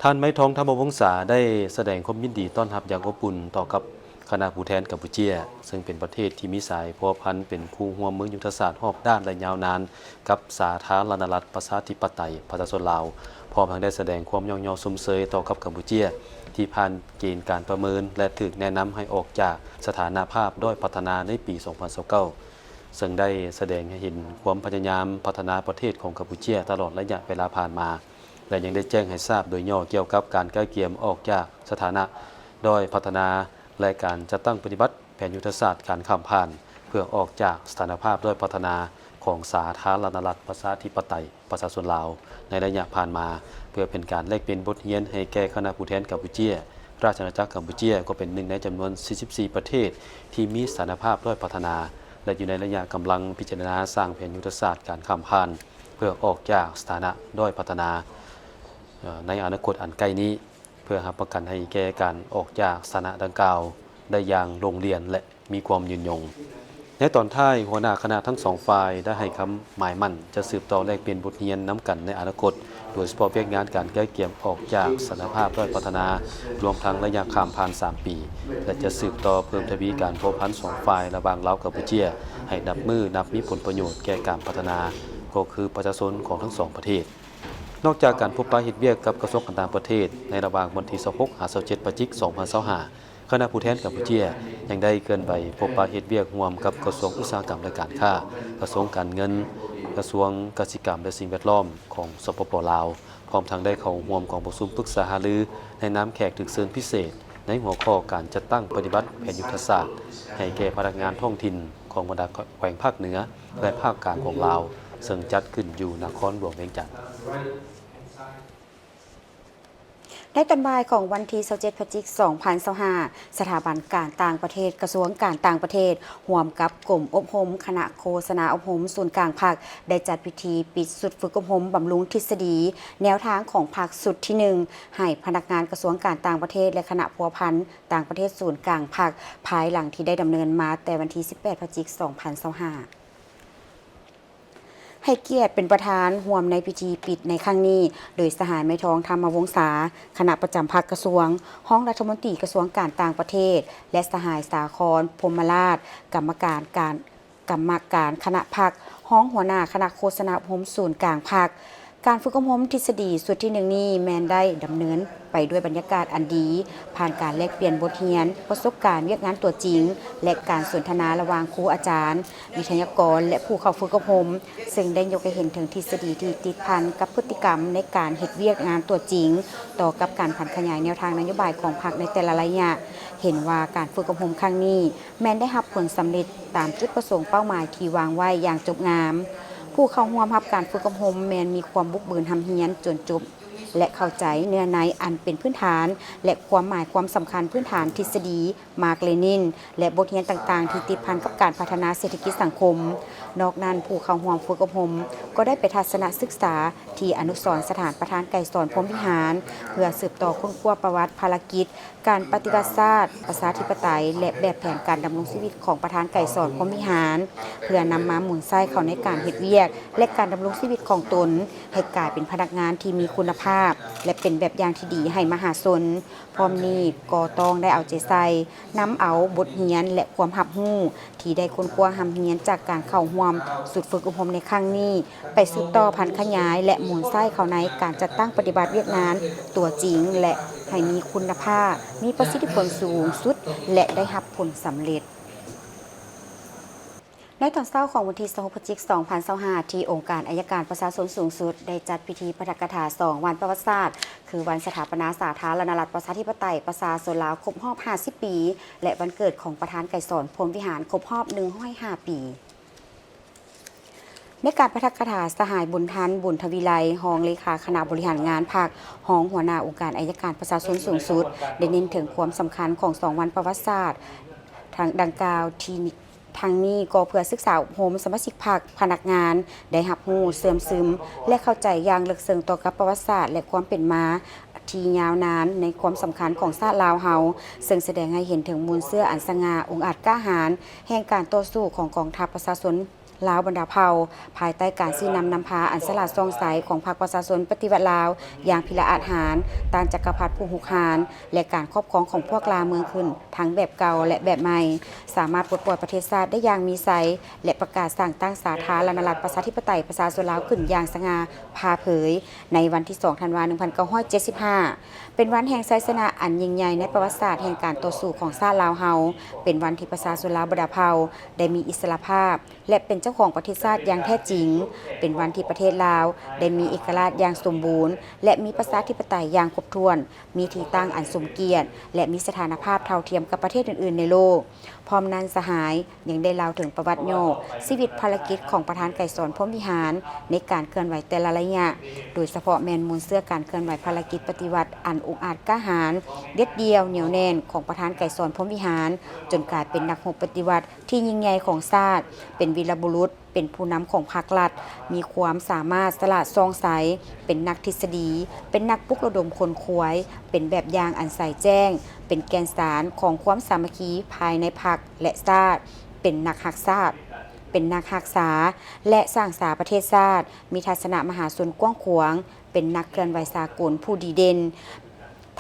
ທ່ານ ໄມທອງ ທຳມະວົງສາ ໄດ້ສະແດງຄວາມຍິນດີຕ້ອນຮັບຢ່າງອົບອຸ່ນຕໍ່ກັບຄະນະຜູ້ແທນກຳປູເຈຍ, ເຊິ່ງເປັນປະເທດທີ່ມີສາຍພົວພັນເປັນຄູ່ຮ່ວມມືຍຸດທະສາດຮອບດ້ານ ແລະ ຍາວນານ ກັບສາທາລະນະລັດປະຊາທິປະໄຕປະຊາຊົນລາວ, ພ້ອມທັງໄດ້ສະແດງຄວາມຍ້ອງຍໍຊົມເຊີຍຕໍ່ກັບກຳປູເຈຍ ທີ່ຜ່ານເກນການປະເມີນ ແລະ ຖືກແນະນຳໃຫ້ອອກຈາກສະຖານະພາບດ້ອຍພັດທະນາໃນປີສອງພັນຊາວເກົ້າ ເຊິ່ງໄດ້ສະແດງໃຫ້ເຫັນຄວາມພະຍາຍາມພັດທະນາປະເທດຂອງກຳປູເຈຍຕະຫຼອດໄລຍະເວລາຜ່ານມາ ແລະ ຍັງໄດ້ແຈ້ງໃຫ້ຊາບໂດຍຫຍໍ້ກ່ຽວກັບການກະກຽມອອກຈາກສະຖານະດ້ອຍພັດທະນາ ແລະ ການຈັດຕັ້ງປະຕິບັດ ແຜນຍຸດທະສາດການຂ້າມຜ່ານ ເພື່ອອອກຈາກສະຖານະພາບດ້ອຍພັດທະນາຂອງສາທາລະນະລັດປະຊາທິປະໄຕປະຊາຊົນລາວໃນໄລຍະຜ່ານມາ, ເພື່ອເປັນການແລກປ່ຽນບົດຮຽນໃຫ້ແກ່ຄະນະຜູ້ແທນກຳປູເຈຍ. ລາຊະອານາຈັກກຳປູເຈຍກໍເປັນໜຶ່ງໃນຈຳນວນສີ່ສິບສີ່ປະເທດທີ່ມີສະຖານະພາບດ້ອຍພັດທະນາ ແລະ ຢູ່ໃນໄລຍະກຳລັງພິຈາລະນາສ້າງແຜນຍຸດທະສາດການຂ້າມຜ່ານ ເພື່ອອອກຈາກສະຖານະດ້ອຍພັດທະນາ ເອີ່ ໃນອະນາຄົດອັນໃກ້ນີ້. ເພື່ອຮັບປະກັນໃຫ້ແກ່ການອອກຈາກສະຖານະດັ່ງກ່າວໄດ້ຢ່າງໂລງລຽນ ແລະ ມີຄວາມຍືນຍົງ. ໃນຕອນທ້າຍ, ຫົວໜ້າຄະນະທັງສອງຝ່າຍໄດ້ໃຫ້ຄຳໝາຍໝັ້ນຈະສືບຕໍ່ແລກປ່ຽນບົດຮຽນນຳກັນໃນອະນາຄົດ, ໂດຍສະເພາະວຽກງານການກະກຽມອອກຈາກສະຖານະພາບດ້ອຍພັດທະນາ, ລວມທັງໄລຍະຂ້າມຜ່ານສາມປີ, ແລະ ຈະສືບຕໍ່ເພີ່ມທະວີການພົວພັນສອງຝ່າຍລະຫວ່າງລາວ-ກຳປູເຈຍ ໃຫ້ນັບມື້ນັບມີຜົນປະໂຫຍດແກ່ການພັດທະນາ, ກໍຄືປະຊາຊົນຂອງທັງສອງປະເທດ. ນອກຈາກການພົບປະເຮັດວຽກກັບກະຊວງການຕ່າງປະເທດໃນລະຫວ່າງວັນທີຊາວຫົກ ຫາ ຊາວເຈັດ ພະຈິກ ສອງພັນຊາວຫ້າ, ຄະນະຜູ້ແທນກຳປູເຈຍຍັງໄດ້ເຄື່ອນໄຫວພົບປະເຮັດວຽກຮ່ວມກັບກະຊວງອຸດສາຫະກຳ ແລະ ການຄ້າ, ກະຊວງການເງິນ, ກະຊວງກະສິກຳ ແລະ ສິ່ງແວດລ້ອມຂອງ ສປປ ລາວ, ພ້ອມທັງໄດ້ເຂົ້າຮ່ວມກອງປະຊຸມປຶກສາຫາລືໃນນາມແຂກຖືກເຊີນພິເສດ ໃນຫົວຂໍ້ການຈັດຕັ້ງປະຕິບັດແຜນຍຸດທະສາດໃຫ້ແກ່ພະນັກງານທ້ອງຖິ່ນຂອງບັນດາແຂວງພາກເໜືອ ແລະ ພາກກາງຂອງລາວ, ເຊິ່ງຈັດຂຶ້ນຢູ່ນະຄອນຫຼວງວຽງຈັນ. ໃນຕອນບ່າຍຂອງວັນທີຊາວເຈັດ ພະຈິກ ສອງພັນຊາວຫ້າ, ສະຖາບັນການຕ່າງປະເທດ ກະຊວງການຕ່າງປະເທດ ຮ່ວມກັບກົມອົບຮົມຄະນະໂຄສະນາອົບຮົມສູນກາງພັກ ໄດ້ຈັດພິທີປິດຊຸດຝຶກອົບຮົມບຳລຸງທິດສະດີແນວທາງຂອງພັກຊຸດທີໜຶ່ງ ໃຫ້ພະນັກງານກະຊວງການຕ່າງປະເທດ ແລະ ຄະນະພົວພັນຕ່າງປະເທດສູນກາງພັກ ພາຍຫຼັງທີ່ໄດ້ດຳເນີນມາແຕ່ວັນທີສິບແປດ ພະຈິກ ສອງພັນຊາວຫ້າ. ໃຫ້ກຽດເປັນປະທານຮ່ວມໃນພິທີປິດໃນຄັ້ງນີ້ ໂດຍສະຫາຍ ໄມທອງ ທຳມະວົງສາ ຄະນະປະຈຳພັກກະຊວງ, ຮອງລັດຖະມົນຕີກະຊວງການຕ່າງປະເທດ ແລະ ສະຫາຍ ສາຄອນ ພົມມະລາດ ກຳມະການການ ກຳມະການຄະນະພັກ, ຮອງຫົວໜ້າຄະນະໂຄສະນາອົບຮົມສູນກາງພັກ. ການຝຶກອົບຮົມທິດສະດີຊຸດທີໜຶ່ງນີ້ແມ່ນໄດ້ດຳເນີນໄປດ້ວຍບັນຍາກາດອັນດີ, ຜ່ານການແລກປ່ຽນບົດຮຽນ, ປະສົບການວຽກງານຕົວຈິງ ແລະ ການສົນທະນາລະຫວ່າງຄູອາຈານ, ວິທະຍາກອນ ແລະ ຜູ້ເຂົ້າຝຶກອົບຮົມ, ເຊິ່ງໄດ້ຍົກໃຫ້ເຫັນເຖິງທິດສະດີທີ່ຕິດພັນກັບພຶດຕິກຳໃນການເຮັດວຽກງານຕົວຈິງ, ຕໍ່ກັບການຜັນຂະຫຍາຍແນວທາງນະໂຍບາຍຂອງພັກໃນແຕ່ລະໄລຍະ. ເຫັນວ່າການຝຶກອົບຮົມຄັ້ງນີ້ ແມ່ນໄດ້ຮັບຜົນສຳເລັດຕາມຈຸດປະສົງເປົ້າໝາຍທີ່ວາງໄວ້ຢ່າງຈົບງາມ. ຜູ້ເຂົ້າຮ່ວມຮັບການຝຶກອົບຮົມແມ່ນມີຄວາມບຸກບືນຮ່ຳຮຽນຈົນຈົບ ແລະ ເຂົ້າໃຈເນື້ອໃນອັນເປັນພື້ນຖານ ແລະ ຄວາມໝາຍຄວາມສຳຄັນພື້ນຖານທິດສະດີ ມາກ-ເລນິນ ແລະ ບົດຮຽນຕ່າງໆທີ່ຕິດພັນກັບການພັດທະນາເສດຖະກິດສັງຄົມ. ນອກນັ້ນ, ຜູ້ເຂົ້າຮ່ວມຝຶກອົບຮົມກໍໄດ້ໄປທັດສະນະສຶກສາທີ່ອະນຸສອນສະຖານປະທານໄກສອນ ພົມວິຫານ ເພື່ອສືບຕໍ່ຄົ້ນຄວ້າປະຫວັດ, ພາລະກິດ, ການປະຕິວັດຊາດ, ປະຊາທິປະໄຕ ແລະ ແບບແຜນການດຳລົງຊີວິດຂອງປະທານໄກສອນ ພົມວິຫານ ເພື່ອນຳມາໝູນໃຊ້ເຂົ້າໃນການເຮັດວຽກ ແລະ ການດຳລົງຊີວິດຂອງຕົນ ໃຫ້ກາຍເປັນພະນັກງານທີ່ມີຄຸນນະພາບ ແລະ ເປັນແບບຢ່າງທີ່ດີໃຫ້ມະຫາຊົນ. ພ້ອມນີ້ກໍຕ້ອງໄດ້ເອົາໃຈໃສ່ນຳເອົາບົດຮຽນ ແລະ ຄວາມຮັບຮູ້ທີ່ໄດ້ຄົ້ນຄວ້າຮ່ຳຮຽນຈາກການເຂົ້າຮ່ວມຊຸດຝຶກອົບຮົມໃນຄັ້ງນີ້ ໄປສືບຕໍ່ຜັນຂະຫຍາຍ ແລະ ໝູນໃຊ້ເຂົ້າໃນການຈັດຕັ້ງປະຕິບັດວຽກງານຕົວຈິງ ແລະ ໃຫ້ມີຄຸນນະພາບ, ມີປະສິດທິຜົນສູງສຸດ ແລະ ໄດ້ຮັບຜົນສຳເລັດ. ໃນຕອນເຊົ້າຂອງວັນທີຊາວຫົກ ພະຈິກ ສອງພັນຊາວຫ້າ ທີ່ອົງການໄອຍະການປະຊາຊົນສູງສຸດ ໄດ້ຈັດພິທີປາຖະກະຖາສອງວັນປະຫວັດສາດ ຄືວັນສະຖາປະນາສາທາລະນະລັດ ປະຊາທິປະໄຕ ປະຊາຊົນລາວ ຄົບຮອບຫ້າສິບປີ ແລະ ວັນເກີດຂອງປະທານໄກສອນ ພົມວິຫານ ຄົບຮອບໜຶ່ງຮ້ອຍຫ້າປີ. ໃນການປາຖະກະຖາ, ສະຫາຍ ບຸນທັນ ບຸນທະວີໄລ ຮອງເລຂາຄະນະບໍລິຫານງານພັກ, ຮອງຫົວໜ້າອົງການໄອຍະການປະຊາຊົນສູງສຸດ ໄດ້ເນັ້ນເຖິງຄວາມສຳຄັນຂອງສອງວັນປະຫວັດສາດທັງດັ່ງກ່າວ ທີ່ ທັງນີ້ກໍເພື່ອສຶກສາອົບຮົມສະມາຊິກພັກ, ພະນັກງານ ໄດ້ຮັບຮູ້, ເຊື່ອມຊຶມ ແລະ ເຂົ້າໃຈຢ່າງເລິກເຊິ່ງຕໍ່ກັບປະຫວັດສາດ ແລະ ຄວາມເປັນມາທີ່ຍາວນານໃນຄວາມສຳຄັນຂອງຊາດລາວເຮົາ, ເຊິ່ງສະແດງໃຫ້ເຫັນເຖິງມູນເຊື້ອອັນສະຫງ່າ, ອົງອາດກ້າຫານ ແຫ່ງການຕໍ່ສູ້ຂອງກອງທັບປະຊາຊົນ ລາວບັນດາເຜົ່າ ພາຍໃຕ້ການຊີ້ນຳນຳພາອັນສະຫຼາດສ່ອງໃສຂອງພັກປະຊາຊົນປະຕິວັດລາວຢ່າງພິລະອາດຫານ ຕ້ານຈັກກະພັດຜູ້ຮຸກຮານ ແລະ ການຄອບຄອງຂອງພວກລ່າເມືອງຂຶ້ນ ທັງແບບເກົ່າ ແລະ ແບບໃໝ່ ສາມາດປົດປ່ອຍປະເທດຊາດໄດ້ຢ່າງມີໄຊ ແລະ ປະກາດສ້າງຕັ້ງສາທາລະນະລັດ ປະຊາທິປະໄຕ ປະຊາຊົນລາວຂຶ້ນຢ່າງສະຫງ່າຜ່າເຜີຍ ໃນວັນທີສອງ ທັນວາ ໜຶ່ງພັນເກົ້າຮ້ອຍເຈັດສິບຫ້າ ເປັນວັນແຫ່ງໄຊຊະນະອັນຍິ່ງໃຫຍ່ໃນປະຫວັດສາດແຫ່ງການຕໍ່ສູ້ຂອງຊາດລາວເຮົາ, ເປັນວັນທີ່ປະຊາຊົນລາວບັນດາເຜົ່າໄດ້ມີອິດສະຫຼະພາບ ແລະ ເປັນເຈົ້າຂອງປະເທດຊາດຢ່າງແທ້ຈິງ, ເປັນວັນທີ່ປະເທດລາວໄດ້ມີເອກະລາດຢ່າງສົມບູນ ແລະ ມີປະຊາທິປະໄຕຢ່າງຄົບຖ້ວນ, ມີທີ່ຕັ້ງອັນສົມກຽດ ແລະ ມີສະຖານະພາບເທົ່າທຽມກັບປະເທດອື່ນໆໃນໂລກ. ພ້ອມນັ້ນສະຫາຍຍັງໄດ້ເລົ່າເຖິງປະຫວັດຫຍໍ້, ຊີວິດ, ພາລະກິດຂອງປະທານໄກສອນ ພົມວິຫານ ໃນການເຄື່ອນໄຫວແຕ່ລະໄລຍະ, ໂດຍສະເພາະແມ່ນມູນເຊື້ອການເຄື່ອນໄຫວພາລະກິດປະຕິວັດອັນອົງອາດກ້າຫານ, ເດັດດ່ຽວ, ໜຽວແໜ້ນຂອງປະທານໄກສອນ ພົມວິຫານ ຈົນກາຍເປັນນັກຮົບປະຕິວັດ ທີ່ຍິ່ງໃຫຍ່ຂອງຊາດ, ເປັນວີລະບຸລຸດ, ເປັນຜູ້ນຳຂອງພັກລັດ, ມີຄວາມສາມາດສະຫຼາດສ່ອງໃສ, ເປັນນັກທິດສະດີ, ເປັນນັກປຸກລະດົມຂົນຂວາຍ, ເປັນແບບຢ່າງອັນໃສແຈ້ງ, ເປັນແກ່ນສານຂອງຄວາມສາມັກຄີພາຍໃນພັກ ແລະ ຊາດ, ເປັນນັກຮັກຊາດ, ເປັນນັກຮັກສາ ແລະ ສ້າງສາປະເທດຊາດ, ມີທັດສະນະມະຫາຊົນກວ້າງຂວາງ, ເປັນນັກເຄື່ອນໄຫວສາກົນຜູ້ດີເດັ່ນ,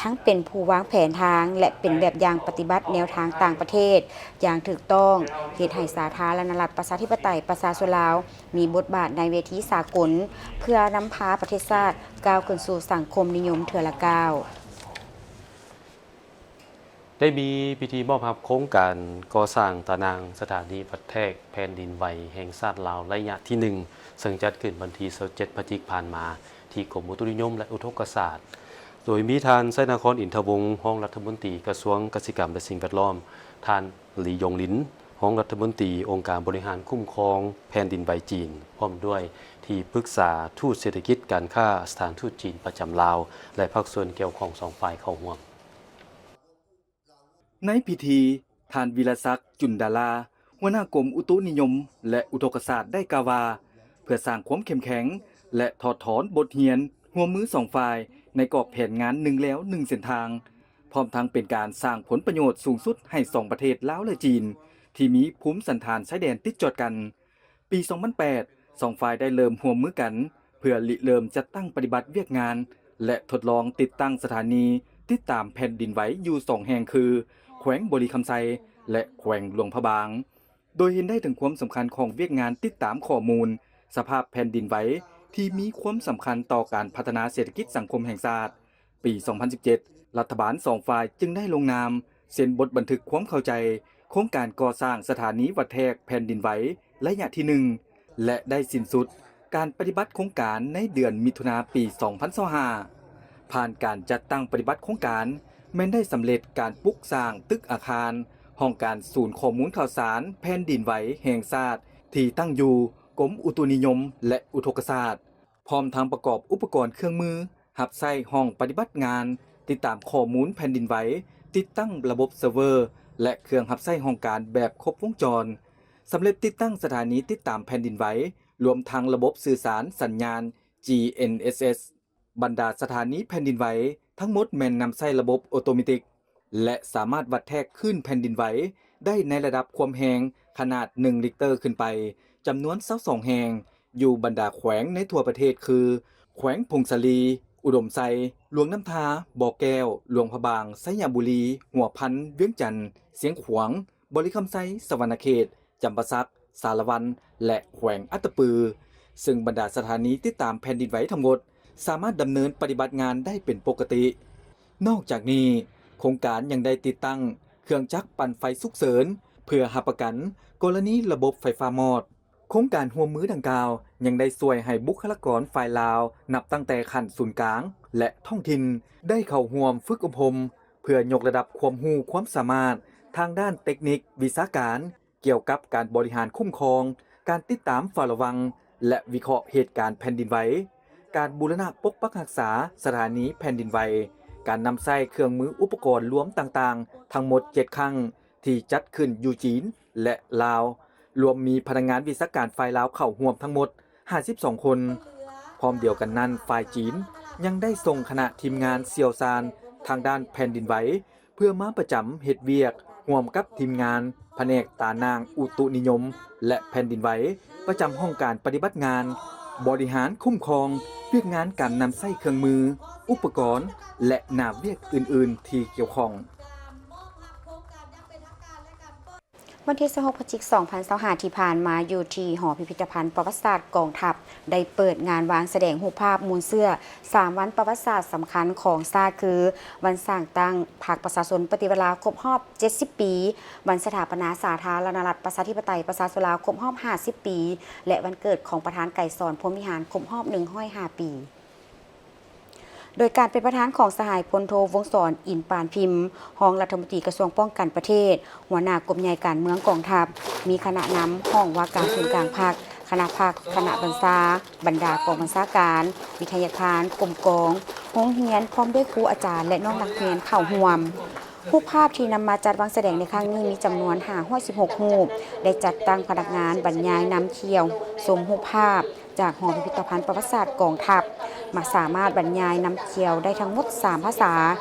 ທັງເປັນຜູ້ວາງແຜນທາງ ແລະ ເປັນແບບຢ່າງປະຕິບັດແນວທາງຕ່າງປະເທດຢ່າງຖືກຕ້ອງ, ເຮັດໃຫ້ສາທາລະນະລັດ ປະຊາທິປະໄຕ ປະຊາຊົນລາວ ມີບົດບາດໃນເວທີສາກົນ ເພື່ອນຳພາປະເທດຊາດກ້າວຂຶ້ນສູ່ສັງຄົມນິຍົມເທື່ອລະກ້າວ. ໄດ້ມີພິທີມອບຮັບໂຄງການກໍ່ສ້າງຕາໜ່າງສະຖານີວັດແທກແຜ່ນດິນໄຫວແຫ່ງຊາດລາວໄລຍະທີໜຶ່ງ ເຊິ່ງຈັດຂຶ້ນວັນທີຊາວເຈັດ ພະຈິກ ຜ່ານມາ ທີ່ກົມອຸຕຸນິຍົມ ແລະ ອຸທົກກະສາດ ໂດຍມີທ່ານ ໄຊນະຄອນ ອິນທະວົງ ຮອງລັດຖະມົນຕີກະຊວງກະສິກຳ ແລະ ສິ່ງແວດລ້ອມ, ທ່ານ ຫຼີ ຢົງລິນ ຮອງລັດຖະມົນຕີອົງການບໍລິຫານຄຸ້ມຄອງແຜ່ນດິນໄຫວຈີນ ພ້ອມດ້ວຍທີ່ປຶກສາທູດເສດຖະກິດການຄ້າສະຖານທູດຈີນປະຈຳລາວ ແລະ ພາກສ່ວນກ່ຽວຂ້ອງສອງຝ່າຍເຂົ້າຮ່ວມ. ໃນພິທີ, ທ່ານ ວິລະສັກ ຈຸນດາລາ ຫົວໜ້າກົມອຸຕຸນິຍົມ ແລະ ອຸທົກກະສາດ ໄດ້ກ່າວວ່າ ເພື່ອສ້າງຄວາມເຂັ້ມແຂງ ແລະ ຖອດຖອນບົດຮຽນຮ່ວມມືສອງຝ່າຍ ໃນກອບແຜນງານໜຶ່ງແລວໜຶ່ງເສັ້ນທາງ, ພ້ອມທັງເປັນການສ້າງຜົນປະໂຫຍດສູງສຸດໃຫ້ສອງປະເທດລາວ ແລະ ຈີນ ທີ່ມີພູມສັນຖານຊາຍແດນຕິດຈອດກັນ. ປີສອງພັນແປດ ສອງຝ່າຍໄດ້ເລີ່ມຮ່ວມມືກັນ ເພື່ອລິເລີ່ມຈັດຕັ້ງປະຕິບັດວຽກງານ ແລະ ທົດລອງຕິດຕັ້ງສະຖານີຕິດຕາມແຜ່ນດິນໄຫວຢູ່ສອງແຫ່ງ ຄື ແຂວງບໍລິຄຳໄຊ ແລະ ແຂວງຫຼວງພະບາງ, ໂດຍເຫັນໄດ້ເຖິງຄວາມສຳຄັນຂອງວຽກງານຕິດຕາມຂໍ້ມູນສະພາບແຜ່ນດິນໄຫວ ທີ່ມີຄວາມສຳຄັນຕໍ່ການພັດທະນາເສດຖະກິດສັງຄົມແຫ່ງຊາດ. ປີສອງພັນສິບເຈັດ ລັດຖະບານສອງຝ່າຍຈຶ່ງໄດ້ລົງນາມເຊັນບົດບັນທຶກຄວາມເຂົ້າໃຈໂຄງການກໍ່ສ້າງສະຖານີວັດແທກແຜ່ນດິນໄຫວໄລຍະທີໜຶ່ງ ແລະ ໄດ້ສິ້ນສຸດການປະຕິບັດໂຄງການໃນເດືອນມິຖຸນາ ປີສອງພັນຊາວຫ້າ. ຜ່ານການຈັດຕັ້ງປະຕິບັດໂຄງການ ແມ່ນໄດ້ສຳເລັດການປຸກສ້າງຕຶກອາຄານຫ້ອງການສູນຂໍ້ມູນຂ່າວສານແຜ່ນດິນໄຫວແຫ່ງຊາດ ທີ່ຕັ້ງຢູ່ກົມອຸຕຸນິຍົມ ແລະ ອຸທົກກະສາດ, ພ້ອມທັງປະກອບອຸປະກອນເຄື່ອງມືຮັບໃຊ້ຫ້ອງປະຕິບັດງານຕິດຕາມຂໍ້ມູນແຜ່ນດິນໄຫວ, ຕິດຕັ້ງລະບົບເຊີເວີ ແລະ ເຄື່ອງຮັບໃຊ້ຫ້ອງການແບບຄົບວົງຈອນ, ສຳເລັດຕິດຕັ້ງສະຖານີຕິດຕາມແຜ່ນດິນໄຫວ ລວມທັງລະບົບສື່ສານສັນຍານ ຈີເອັນເອສເອສ. ບັນດາສະຖານີແຜ່ນດິນໄຫວທັງໝົດແມ່ນນຳໃຊ້ລະບົບໂອໂຕເມຕິກ ແລະ ສາມາດວັດແທກຄື້ນແຜ່ນດິນໄຫວໄດ້ໃນລະດັບຄວາມແຮງຂະໜາດໜຶ່ງລິກເຕີຂຶ້ນໄປ ຈຳນວນຊາວສອງແຫ່ງ ຢູ່ບັນດາແຂວງໃນທົ່ວປະເທດ ຄື ແຂວງຜົ້ງສາລີ, ອຸດົມໄຊ, ຫຼວງນ້ຳທາ, ບໍ່ແກ້ວ, ຫຼວງພະບາງ, ໄຊຍະບູລີ, ຫົວພັນ, ວຽງຈັນ, ຊຽງຂວາງ, ບໍລິຄຳໄຊ, ສະຫວັນນະເຂດ, ຈຳປາສັກ, ສາລະວັນ ແລະ ແຂວງອັດຕະປື, ເຊິ່ງບັນດາສະຖານີຕິດຕາມແຜ່ນດິນໄຫວທັງໝົດ ສາມາດດຳເນີນປະຕິບັດງານໄດ້ເປັນປົກກະຕິ. ນອກຈາກນີ້, ໂຄງການຍັງໄດ້ຕິດຕັ້ງເຄື່ອງຈັກປັ່ນໄຟສຸກເສີນ ເພື່ອຮັບປະກັນກໍລະນີລະບົບໄຟຟ້າມອດ. ໂຄງການຮ່ວມມືດັ່ງກ່າວ ຍັງໄດ້ຊ່ວຍໃຫ້ບຸກຄະລາກອນຝ່າຍລາວ ນັບຕັ້ງແຕ່ຂັ້ນສູນກາງ ແລະ ທ້ອງຖິ່ນ ໄດ້ເຂົ້າຮ່ວມຝຶກອົບຮົມ ເພື່ອຍົກລະດັບຄວາມຮູ້ຄວາມສາມາດທາງດ້ານເຕັກນິກວິຊາການ ກ່ຽວກັບການບໍລິຫານຄຸ້ມຄອງ, ການຕິດຕາມເຝົ້າລະວັງ ແລະ ວິເຄາະເຫດການແຜ່ນດິນໄຫວ, ການບູລະນະປົກປັກຮັກສາສະຖານີແຜ່ນດິນໄຫວ, ການນຳໃຊ້ເຄື່ອງມືອຸປະກອນລວມຕ່າງໆ ທັງໝົດເຈັດຄັ້ງ ທີ່ຈັດຂຶ້ນຢູ່ຈີນ ແລະ ລາວ, ລວມມີພະນັກງານວິຊາການຝ່າຍລາວເຂົ້າຮ່ວມທັງໝົດຫ້າສິບສອງຄົນ. ພ້ອມດຽວກັນນັ້ນ, ຝ່າຍຈີນຍັງໄດ້ສົ່ງຄະນະທີມງານຊ່ຽວຊານທາງດ້ານແຜ່ນດິນໄຫວ ເພື່ອມາປະຈຳເຮັດວຽກຮ່ວມກັບທີມງານພະແນກຕາໜ່າງອຸຕຸນິຍົມ ແລະ ແຜ່ນດິນໄຫວ ປະຈຳຫ້ອງການປະຕິບັດງານ, ບໍລິຫານຄຸ້ມຄອງ, ວຽກງານການນຳໃຊ້ເຄື່ອງມື, ອຸປະກອນ ແລະ ໜ້າວຽກອື່ນໆທີ່ກ່ຽວຂ້ອງ. ວັນທີຊາວຫົກ ພະຈິກ ສອງພັນຊາວຫ້າ ທີ່ຜ່ານມາ, ຢູ່ທີ່ຫໍພິພິທະພັນປະຫວັດສາດກອງທັບ ໄດ້ເປີດງານວາງສະແດງຮູບພາບມູນເຊື້ອສາມວັນປະຫວັດສາດສຳຄັນຂອງຊາດ ຄື ວັນສ້າງຕັ້ງພັກປະຊາຊົນປະຕິວັດລາວຄົບຮອບເຈັດສິບປີ, ວັນສະຖາປະນາສາທາລະນະລັດ ປະຊາທິປະໄຕ ປະຊາຊົນລາວຄົບຮອບຫ້າສິບປີ ແລະ ວັນເກີດຂອງປະທານໄກສອນ ພົມວິຫານ ຄົບຮອບໜຶ່ງຮ້ອຍຫ້າປີ. ໂດຍການເປັນປະທານຂອງສະຫາຍພົນໂທ ວົງສອນ ອິນປານພິມ ຮອງລັດຖະມົນຕີກະຊວງປ້ອງກັນປະເທດ, ຫົວໜ້າກົມໃຫຍ່ການເມືອງກອງທັບ, ມີຄະນະນຳຫ້ອງວ່າການສູນກາງພັກ, ຄະນະພັກ, ຄະນະບັນຊາ, ບັນດາກອງບັນຊາການ, ວິທະຍາຄານ, ກົມກອງ, ໂຮງຮຽນ, ພ້ອມດ້ວຍຄູອາຈານ ແລະ ນ້ອງນັກຮຽນເຂົ້າຮ່ວມ. ຮູບພາບທີ່ນຳມາຈັດວາງສະແດງໃນຄັ້ງນີ້ມີຈຳນວນຫ້າຮ້ອຍສິບຫົກຮູບ, ໄດ້ຈັດຕັ້ງພະນັກງານບັນຍາຍນຳທ່ຽວຊົມຮູບພາບ ຈາກຫໍພິພິທະພັນປະຫວັດສາດກອງທັບ ມາສາມາດບັນຍາຍນຳທ່ຽວໄດ້ທັງໝົດສາມພາສາ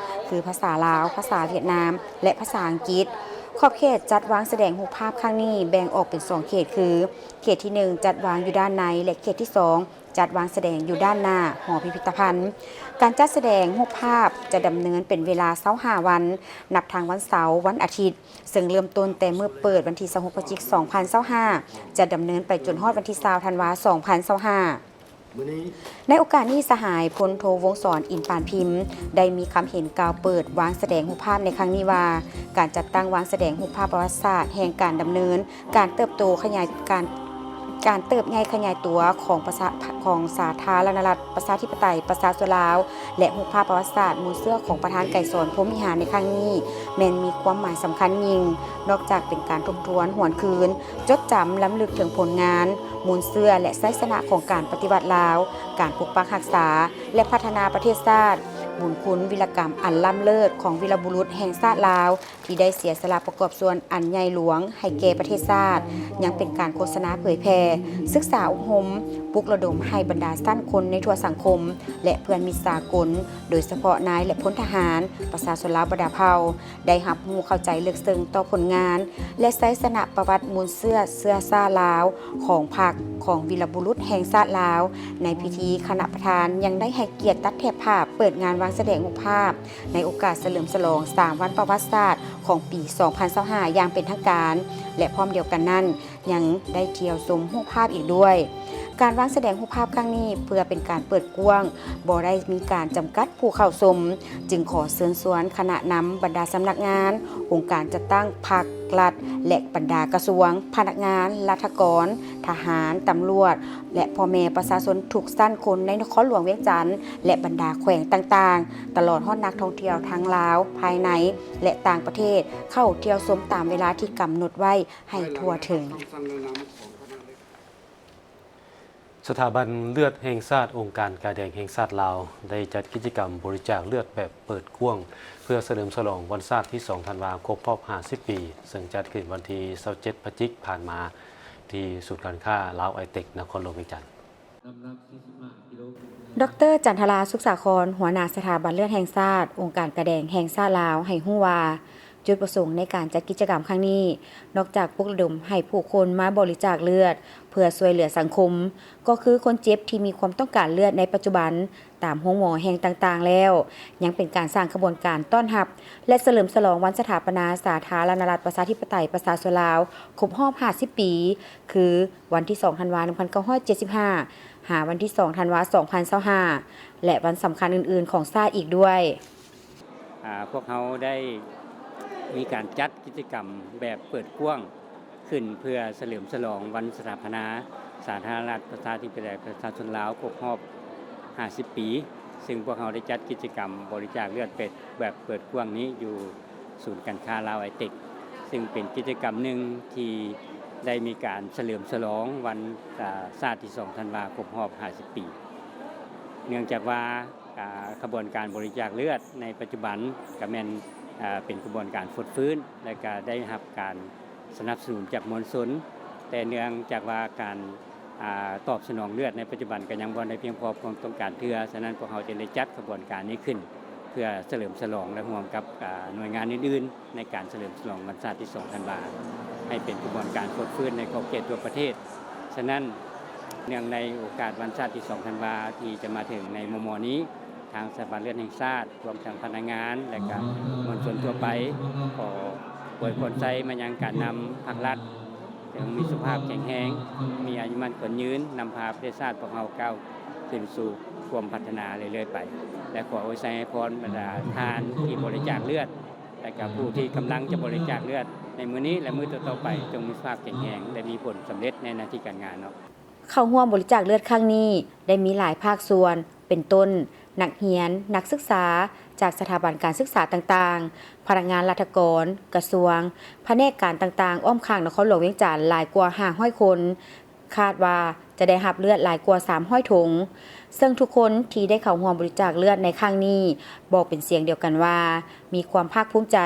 ຄື ພາສາລາວ, ພາສາຫວຽດນາມ ແລະ ພາສາອັງກິດ. ຂອບເຂດຈັດວາງສະແດງຮູບພາບຄັ້ງນີ້ແບ່ງອອກເປັນສອງເຂດ ຄື ເຂດທີໜຶ່ງ ຈັດວາງຢູ່ດ້ານໃນ ແລະ ເຂດທີສອງ ຈັດວາງສະແດງຢູ່ດ້ານໜ້າຫໍພິພິທະພັນ. ການຈັດສະແດງຮູບພາບຈະດຳເນີນເປັນເວລາຊາວຫ້າວັນ, ນັບທັງວັນເສົາ, ວັນອາທິດ, ເຊິ່ງເລີ່ມຕົ້ນແຕ່ມື້ເປີດວັນທີຊາວຫົກ ພະຈິກ ສອງພັນຊາວຫ້າ ຈະດຳເນີນໄປຈົນຮອດວັນທີຊາວ ທັນວາ ສອງພັນຊາວຫ້າ. ໃນໂອກາດນີ້, ສະຫາຍພົນໂທ ວົງສອນ ອິນປານພິມ ໄດ້ມີຄຳເຫັນກ່າວເປີດວາງສະແດງຮູບພາບໃນຄັ້ງນີ້ວ່າ, ການຈັດຕັ້ງວາງສະແດງຮູບພາບປະຫວັດສາດແຫ່ງການດຳເນີນ ການເຕີບໂຕຂະຫຍາຍ ການ ການເຕີບໃຫຍ່ຂະຫຍາຍຕົວຂອງປະຊາ ຂອງສາທາລະນະລັດ ປະຊາທິປະໄຕ ປະຊາຊົນລາວ ແລະ ຮູບພາບປະຫວັດສາດມູນເຊື້ອຂອງປະທານໄກສອນ ພົມວິຫານ ໃນຄັ້ງນີ້ ແມ່ນມີຄວາມໝາຍສຳຄັນຍິ່ງ, ນອກຈາກເປັນການທົບທວນຫວນຄືນ, ຈົດຈຳລຳລຶກເຖິງຜົນງານ, ມູນເຊື້ອ ແລະ ໄຊຊະນະຂອງການປະຕິວັດລາວ, ການປົກປັກຮັກສາ ແລະ ພັດທະນາປະເທດຊາດ, ບຸນຄຸນວິລະກຳອັນລ້ຳເລີດຂອງວີລະບຸລຸດແຫ່ງຊາດລາວ ທີ່ໄດ້ເສຍສະຫຼະປະກອບສ່ວນອັນໃຫຍ່ຫຼວງໃຫ້ແກ່ປະເທດຊາດ, ຍັງເປັນການໂຄສະນາເຜີຍແຜ່, ສຶກສາອົບຮົມ, ປຸກລະດົມໃຫ້ບັນດາຊັ້ນຄົນໃນທົ່ວສັງຄົມ ແລະ ເພື່ອນມິດສາກົນ, ໂດຍສະເພາະນາຍ ແລະ ພົນທະຫານ, ປະຊາຊົນລາວບັນດາເຜົ່າ ໄດ້ຮັບຮູ້ເຂົ້າໃຈເລິກເຊິ່ງຕໍ່ຜົນງານ ແລະ ໄຊຊະນະປະຫວັດມູນເຊື້ອເຊື້ອຊາດລາວຂອງພັກ, ຂອງວີລະບຸລຸດແຫ່ງຊາດລາວ. ໃນພິທີ, ຄະນະປະທານຍັງໄດ້ໃຫ້ກຽດຕັດແຖບຜ້າເປີດງານວາງສະແດງຮູບພາບ ໃນໂອກາດສະເຫຼີມສະຫຼອງສາມວັນປະຫວັດສາດຂອງປີສອງພັນຊາວຫ້າ ຢ່າງເປັນທາງການ ແລະ ພ້ອມດຽວກັນນັ້ນ ຍັງໄດ້ທ່ຽວຊົມຮູບພາບອີກດ້ວຍ. ການວາງສະແດງຮູບພາບຄັ້ງນີ້ ເພື່ອເປັນການເປີດກວ້າງ, ບໍ່ໄດ້ມີການຈຳກັດຜູ້ເຂົ້າຊົມ, ຈຶ່ງຂໍເຊີນຊວນຄະນະນຳບັນດາສຳນັກງານ, ອົງການຈັດຕັ້ງພັກລັດ ແລະ ບັນດາກະຊວງ, ພະນັກງານ, ລັດຖະກອນ, ທະຫານ, ຕຳຫຼວດ ແລະ ພໍ່ແມ່ປະຊາຊົນທຸກຊັ້ນຄົນໃນນະຄອນຫຼວງວຽງຈັນ ແລະ ບັນດາແຂວງຕ່າງໆ, ຕະຫຼອດຮອດນັກທ່ອງທ່ຽວທັງລາວ, ພາຍໃນ ແລະ ຕ່າງປະເທດ ເຂົ້າທ່ຽວຊົມຕາມເວລາທີ່ກຳນົດໄວ້ໃຫ້ທົ່ວເຖິງ. ສະຖາບັນເລືອດແຫ່ງຊາດ ອົງການກາແດງແຫ່ງຊາດລາວ ໄດ້ຈັດກິດຈະກຳບໍລິຈາກເລືອດແບບເປີດກວ້າງ ເພື່ອສະເຫຼີມສະຫຼອງວັນຊາດທີສອງທັນວາ ຄົບຮອບຫ້າສິບປີ, ເຊິ່ງຈັດຂຶ້ນວັນທີຊາວເຈັດພະຈິກຜ່ານມາ ທີ່ສູນການຄ້າລາວໄອເຕັກ ນະຄອນຫຼວງວຽງຈັນ. ດອກເຕີ ຈັນທະລາ ສຸກສາຄອນ ຫົວໜ້າສະຖາບັນເລືອດແຫ່ງຊາດ ອົງການກາແດງແຫ່ງຊາດລາວ ໃຫ້ຮູ້ວ່າ ຈຸດປະສົງໃນການຈັດກິດຈະກຳຄັ້ງນີ້ ນອກຈາກປຸກລະດົມໃຫ້ຜູ້ຄົນມາບໍລິຈາກເລືອດເພື່ອຊ່ວຍເຫຼືອສັງຄົມ, ກໍຄືຄົນເຈັບທີ່ມີຄວາມຕ້ອງການເລືອດໃນປັດຈຸບັນຕາມໂຮງໝໍແຫ່ງຕ່າງໆແລ້ວ, ຍັງເປັນການສ້າງຂະບວນການຕ້ອນຮັບ ແລະ ສະເຫຼີມສະຫຼອງວັນສະຖາປະນາສາທາລະນະລັດ ປະຊາທິປະໄຕ ປະຊາຊົນລາວ ຄົບຮອບຫ້າສິບປີ ຄື ວັນທີສອງທັນວາ ໜຶ່ງພັນເກົ້າຮ້ອຍເຈັດສິບຫ້າ ຫາວັນທີສອງທັນວາ ສອງພັນຊາວຫ້າ ແລະ ວັນສຳຄັນອື່ນໆຂອງຊາດອີກດ້ວຍ. ອາ ພວກເຮົາໄດ້ມີການຈັດກິດຈະກຳແບບເປີດກວ້າງຂຶ້ນ ເພື່ອສະເຫຼີມສະຫຼອງວັນສະຖາປະນາສາທາລະນະລັດ ປະຊາທິປະໄຕ ປະຊາຊົນລາວ ຄົບຮອບຫ້າສິບປີ, ຊຶ່ງພວກເຮົາໄດ້ຈັດກິດຈະກຳບໍລິຈາກເລືອດເປັດແບບເປີດກວ້າງນີ້ຢູ່ ສູນການຄ້າລາວໄອເຕັກ, ຊຶ່ງເປັນກິດຈະກຳໜຶ່ງທີ່ໄດ້ມີການສະເຫຼີມສະຫຼອງວັນ ອາ ຊາດທີສອງທັນວາ ຄົບຮອບຫ້າສິບປີ. ເນື່ອງຈາກວ່າ ອາ ຂະບວນການບໍລິຈາກເລືອດໃນປັດຈຸບັນກະແມ່ນ ອາ ເປັນຂະບວນການຟົດຟື້ນ ແລະ ກະໄດ້ຮັບການສະໜັບສະໜູນຈາກມວນຊົນ, ແຕ່ເນື່ອງຈາກວ່າການ ອາ ຕອບສະໜອງເລືອດໃນປັດຈຸບັນກໍຍັງບໍ່ໄດ້ພຽງພໍຄວາມຕ້ອງການເທື່ອ, ສະນັ້ນພວກເຮົາຈຶ່ງໄດ້ຈັດຂະບວນການນີ້ຂຶ້ນ ເພື່ອສະເຫຼີມສະຫຼອງ ແລະ ຮ່ວມກັບ ອາ ໜ່ວຍງານອື່ນໆ ໃນການສະເຫຼີມສະຫຼອງວັນຊາດທີສອງທັນວາ ໃຫ້ເປັນຂະບວນການຟົດຟື້ນໃນຂອບເຂດທົ່ວປະເທດ. ສະນັ້ນ ເນື່ອງໃນໂອກາດວັນຊາດທີສອງທັນວາ ທີ່ຈະມາເຖິງໃນມໍ່ໆນີ້, ທາງສະຖາບັນເລືອດແຫ່ງຊາດ ລວມທັງພະນັກງານ ແລະ ກະມວນຊົນທົ່ວໄປ ຂໍອວຍພອນໄຊມາຍັງການນຳພັກລັດ ຈົ່ງມີສຸຂະພາບແຂງແຮງ, ມີອາຍຸໝັ້ນຂວັນຍືນ, ນຳພາປະເທດຊາດພວກເຮົາກ້າວຂຶ້ນສູ່ຄວາມພັດທະນາເລື້ອຍໆໄປ ແລະ ຂໍອວຍໄຊໃຫ້ພອນບັນດາທ່ານທີ່ບໍລິຈາກເລືອດ ແລະ ກະຜູ້ທີ່ກຳລັງຈະບໍລິຈາກເລືອດໃນມື້ນີ້ ແລະ ມື້ຕໍ່ໆໄປ ຈົ່ງມີສຸຂະພາບແຂງແຮງ ແລະ ມີຜົນສຳເລັດໃນໜ້າທີ່ການງານເນາະ. ເຂົ້າຮ່ວມບໍລິຈາກເລືອດຄັ້ງນີ້ໄດ້ມີຫຼາຍພາກສ່ວນ ເປັນຕົ້ນ ນັກຮຽນ, ນັກສຶກສາຈາກສະຖາບັນການສຶກສາຕ່າງໆ, ພະນັກງານລັດຖະກອນ, ກະຊວງ, ພະແນກການຕ່າງໆ ອ້ອມຂ້າງນະຄອນຫຼວງວຽງຈັນຫຼາຍກວ່າຫ້າຮ້ອຍຄົນ, ຄາດວ່າຈະໄດ້ຮັບເລືອດຫຼາຍກວ່າສາມຮ້ອຍຖົງ. ເຊິ່ງທຸກຄົນທີ່ໄດ້ເຂົ້າຮ່ວມບໍລິຈາກເລືອດໃນຄັ້ງນີ້ ບອກເປັນສຽງດຽວກັນວ່າ ມີຄວາມພາກພູມໃຈ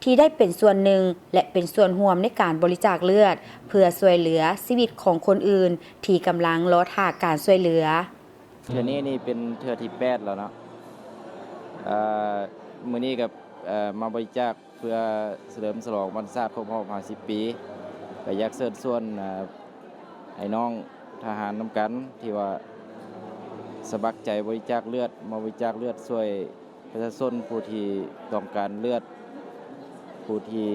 ທີ່ໄດ້ເປັນສ່ວນໜຶ່ງ ແລະ ເປັນສ່ວນຮ່ວມໃນການບໍລິຈາກເລືອດ ເພື່ອຊ່ວຍເຫຼືອຊີວິດຂອງຄົນອື່ນທີ່ກຳລັງລໍຖ້າການຊ່ວຍເຫຼືອ. ເທື່ອນີ້ນີ້ເປັນເທື່ອທີແປດແລ້ວເນາະ. ເອີ ມື້ນີ້ກໍ ເອີ ມາບໍລິຈາກເພື່ອສະເຫຼີມສະຫຼອງວັນຊາດຄົບຮອບຫ້າສິບປີ. ກໍຢາກເຊີນຊວນ ເອີ ອ້າຍນ້ອງທະຫານນຳກັນ ທີ່ວ່າສະໝັກໃຈບໍລິຈາກເລືອດ, ມາບໍລິຈາກເລືອດຊ່ວຍ ປະຊາຊົນຜູ້ທີ່ຕ້ອງການເລືອດ, ຜູ້ທີ່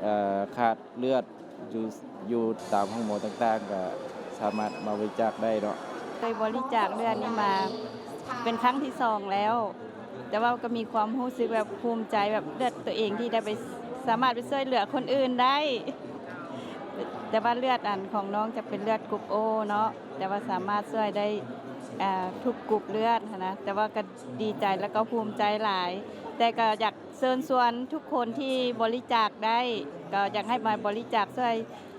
ເອີ ຂາດເລືອດຢູ່ ຢູ່ຕາມໂຮງໝໍຕ່າງໆ ກໍສາມາດມາບໍລິຈາກໄດ້ເນາະ. ເຄີຍບໍລິຈາກເລືອດນີ້ມາເປັນຄັ້ງທີສອງແລ້ວ, ແຕ່ວ່າກໍມີຄວາມຮູ້ສຶກແບບພູມໃຈ ແບບເລືອດຕົວເອງທີ່ໄດ້ໄປ ສາມາດໄປຊ່ວຍເຫຼືອຄົນອື່ນໄດ້. ແຕ່ວ່າເລືອດອັນຂອງນ້ອງຈະເປັນເລືອດກຣຸບໂອເນາະ, ແຕ່ວ່າສາມາດຊ່ວຍໄດ້ ເອີ ທຸກກຣຸບເລືອດຫັ້ນນະ, ແຕ່ວ່າກໍ ດີໃຈ ແລ້ວກໍພູມໃຈຫຼາຍ, ແຕ່ກໍຢາກເຊີນຊວນທຸກຄົນທີ່ບໍລິຈາກໄດ້ ກໍຢາກໃຫ້ມາບໍລິຈາກຊ່ວຍ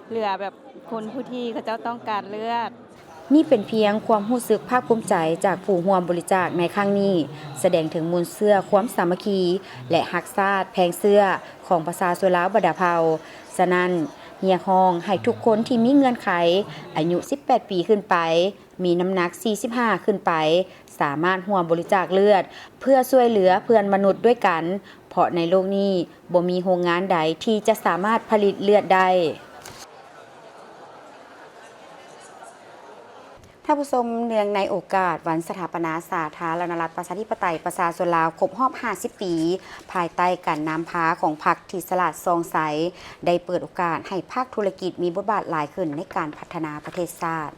ເຫຼືອແບບຄົນຜູ້ທີ່ເຂົາເຈົ້າຕ້ອງການເລືອດ. ນີ້ເປັນພຽງຄວາມຮູ້ສຶກພາກພູມໃຈຈາກຜູ້ຮ່ວມບໍລິຈາກໃນຄັ້ງນີ້, ສະແດງເຖິງມູນເຊື້ອຄວາມສາມັກຄີ ແລະ ຮັກຊາດແພງເຊື້ອຂອງປະຊາຊົນລາວບັນດາເຜົ່າ. ສະນັ້ນ, ຮຽກຮ້ອງໃຫ້ທຸກຄົນທີ່ມີເງື່ອນໄຂ, ອາຍຸສິບແປດປີຂຶ້ນໄປ, ມີນ້ຳໜັກສີ່ສິບຫ້າຂຶ້ນໄປ, ສາມາດຮ່ວມບໍລິຈາກເລືອດ ເພື່ອຊ່ວຍເຫຼືອເພື່ອນມະນຸດດ້ວຍກັນ, ເພາະໃນໂລກນີ້ບໍ່ມີໂຮງງານໃດທີ່ຈະສາມາດຜະລິດເລືອດໄດ້. ທ່ານຜູ້ຊົມ, ເນື່ອງໃນໂອກາດວັນສະຖາປະນາສາທາລະນະລັດ ປະຊາທິປະໄຕ ປະຊາຊົນລາວ ຄົບຮອບຫ້າສິບປີ, ພາຍໃຕ້ການນຳພາຂອງພັກທີ່ສະຫຼາດສ່ອງໃສ, ໄດ້ເປີດໂອກາດໃຫ້ພາກທຸລະກິດມີບົດບາດຫຼາຍຂຶ້ນໃນການພັດທະນາປະເທດຊາດ.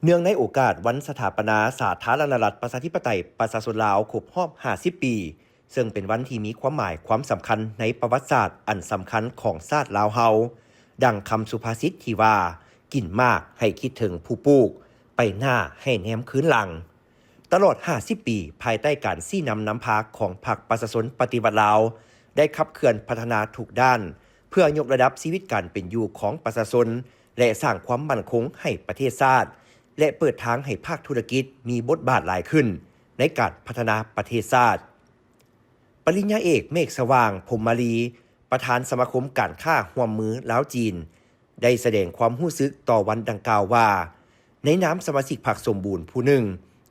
ເນື່ອງໃນໂອກາດວັນສະຖາປະນາສາທາລະນະລັດ ປະຊາທິປະໄຕ ປະຊາຊົນລາວ ຄົບຮອບຫ້າສິບປີ, ເຊິ່ງເປັນວັນທີ່ມີຄວາມໝາຍຄວາມສຳຄັນໃນປະຫວັດສາດອັນສຳຄັນຂອງຊາດລາວເຮົາ, ດັ່ງຄຳສຸພາສິດທີ່ວ່າ, ກິນໝາກໃຫ້ຄິດເຖິງຜູ້ປູກ, ໄປໜ້າໃຫ້ແນມຄືນຫຼັງ. ຕະຫຼອດຫ້າສິບປີ, ພາຍໃຕ້ການຊີ້ນຳນຳພາຂອງພັກປະຊາຊົນປະຕິວັດລາວ, ໄດ້ຂັບເຄື່ອນພັດທະນາທຸກດ້ານ ເພື່ອຍົກລະດັບຊີວິດການເປັນຢູ່ຂອງປະຊາຊົນ ແລະ ສ້າງຄວາມໝັ້ນຄົງໃຫ້ປະເທດຊາດ ແລະ ເປີດທາງໃຫ້ພາກທຸລະກິດມີບົດບາດຫຼາຍຂຶ້ນໃນການພັດທະນາປະເທດຊາດ. ປະລິນຍາເອກ ເມກສະຫວ່າງ ພົມມາລີ, ປະທານສະມາຄົມການຄ້າຮ່ວມມືລາວ-ຈີນ, ໄດ້ສະແດງຄວາມຮູ້ສຶກຕໍ່ວັນດັ່ງກ່າວວ່າ, ໃນນາມສະມາຊິກພັກສົມບູນຜູ້ໜຶ່ງ,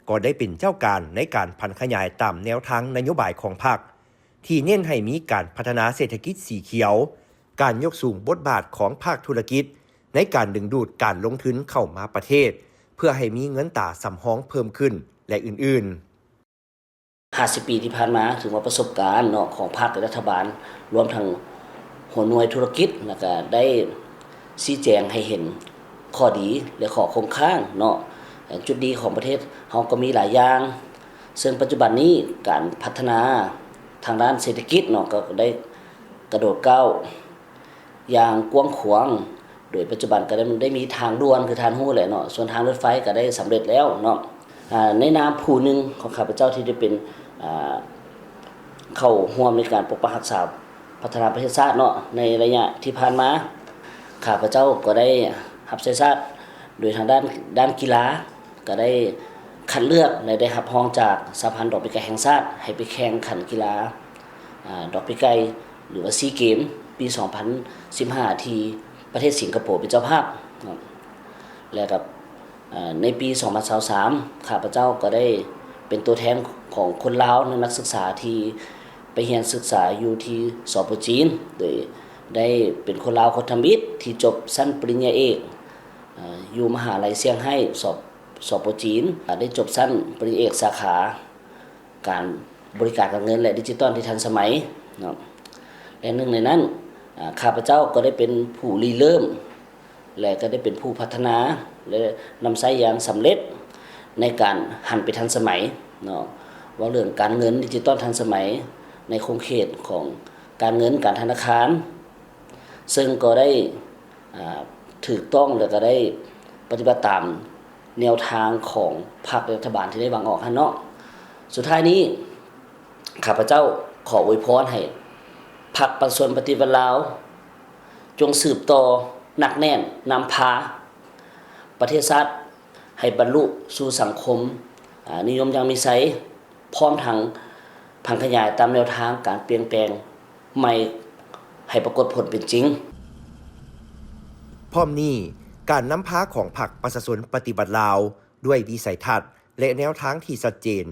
ກໍໄດ້ເປັນເຈົ້າການໃນການຜັນຂະຫຍາຍຕາມແນວທາງນະໂຍບາຍຂອງພັກ, ທີ່ເນັ້ນໃຫ້ມີການພັດທະນາເສດຖະກິດສີຂຽວ, ການຍົກສູງບົດບາດຂອງພາກທຸລະກິດໃນການດຶງດູດການລົງທຶນເຂົ້າມາປະເທດ ເພື່ອໃຫ້ມີເງິນຕາສຳຮອງເພີ່ມຂຶ້ນ ແລະ ອື່ນໆ. ຫ້າສິບປີທີ່ຜ່ານມາ ຖືວ່າປະສົບການເນາະ ຂອງພັກ ແລະ ລັດຖະບານ ລວມທັງຫົວໜ່ວຍທຸລະກິດ ແລ້ວກະໄດ້ຊີ້ແຈງໃຫ້ເຫັນຂໍ້ດີ ແລະ ຂໍ້ຄົງຄ້າງເນາະ. ຈຸດດີຂອງປະເທດເຮົາກໍມີຫຼາຍຢ່າງ, ເຊິ່ງປັດຈຸບັນນີ້ການພັດທະນາທາງດ້ານເສດຖະກິດເນາະ ກໍໄດ້ກະໂດດກ້າວ ຢ່າງກວ້າງຂວາງ, ໂດຍປັດຈຸບັນກໍໄດ້ ໄດ້ມີທາງດ່ວນ ຄືທ່ານຮູ້ແຫຼະເນາະ, ສ່ວນທາງລົດໄຟກໍໄດ້ສຳເລັດແລ້ວເນາະ. ອາ ໃນນາມຜູ້ໜຶ່ງຂອງຂ້າພະເຈົ້າທີ່ໄດ້ເປັນ ອາ ເຂົ້າຮ່ວມໃນການປົກປັກຮັກສາ ພັດທະນາປະເທດຊາດເນາະ, ໃນໄລຍະທີ່ຜ່ານມາ ຂ້າພະເຈົ້າກໍໄດ້ຮັບໃຊ້ຊາດໂດຍທາງດ້ານ ດ້ານກິລາ, ກໍໄດ້ຄັດເລືອກ ແລະ ໄດ້ຮັບຮອງຈາກສະຫະພັນດອກປີກໄກ່ແຫ່ງຊາດ ໃຫ້ໄປແຂ່ງຂັນກິລາ ອາ ດອກປີກໄກ່ ຫຼືວ່າຊີເກມ ປີສອງພັນສິບຫ້າ ທີ່ປະເທດສິງກະໂປເປັນເຈົ້າພາບເນາະ. ແລະ ກັບ ອາ ໃນປີສອງພັນຊາວສາມ ຂ້າພະເຈົ້າກໍໄດ້ເປັນຕົວແທນຂອງຄົນລາວ ແລະ ນັກສຶກສາທີ່ໄປຮຽນສຶກສາຢູ່ທີ່ ສປ ຈີນ, ໂດຍໄດ້ເປັນຄົນລາວຄົນທຳອິດທີ່ຈົບຊັ້ນປະລິນຍາເອກ ອາ ຢູ່ມະຫາໄລຊຽງໄຮ້ ສ ສປ ຈີນ, ອາ ໄດ້ຈົບຊັ້ນປະລິນຍາເອກສາຂາ ການບໍລິການການເງິນ ແລະ ດິຈິຕອນທີ່ທັນສະໄໝເນາະ. ແລະ ໜຶ່ງໃນນັ້ນ ອາ ຂ້າພະເຈົ້າກໍໄດ້ເປັນຜູ້ລິເລີ່ມ ແລະ ກໍໄດ້ເປັນຜູ້ພັດທະນາ ແລະ ນຳໃຊ້ຢ່າງສຳເລັດໃນການຫັນໄປທັນສະໄໝເນາະ, ເວົ້າເລື່ອງການເງິນດິຈິຕອນທັນສະໄໝໃນຂົງເຂດຂອງການເງິນການທະນາຄານ, ເຊິ່ງກໍໄດ້ ອາ ຖືກຕ້ອງ ແລະ ກໍໄດ້ປະຕິບັດຕາມແນວທາງຂອງພັກ ແລະ ລັດຖະບານທີ່ໄດ້ວາງອອກຫັ້ນເນາະ. ສຸດທ້າຍນີ້ ຂ້າພະເຈົ້າຂໍອວຍພອນໃຫ້ພັກປະຊາຊົນປະຕິວັດລາວ ຈົ່ງສືບຕໍ່ໜັກແໜ້ນນຳພາປະເທດຊາດໃຫ້ບັນລຸສູ່ສັງຄົມ ອາ ນິຍົມຢ່າງມີໄຊ, ພ້ອມທັງຜັນຂະຫຍາຍຕາມແນວທາງການປ່ຽນແປງ ໃໝ່ໃຫ້ປາກົດຜົນເປັນຈິງ. ພ້ອມນີ້, ການນຳພາຂອງພັກປະຊາຊົນປະຕິວັດລາວ ດ້ວຍວິໄສທັດ ແລະ ແນວທາງທີ່ຊັດເຈນ,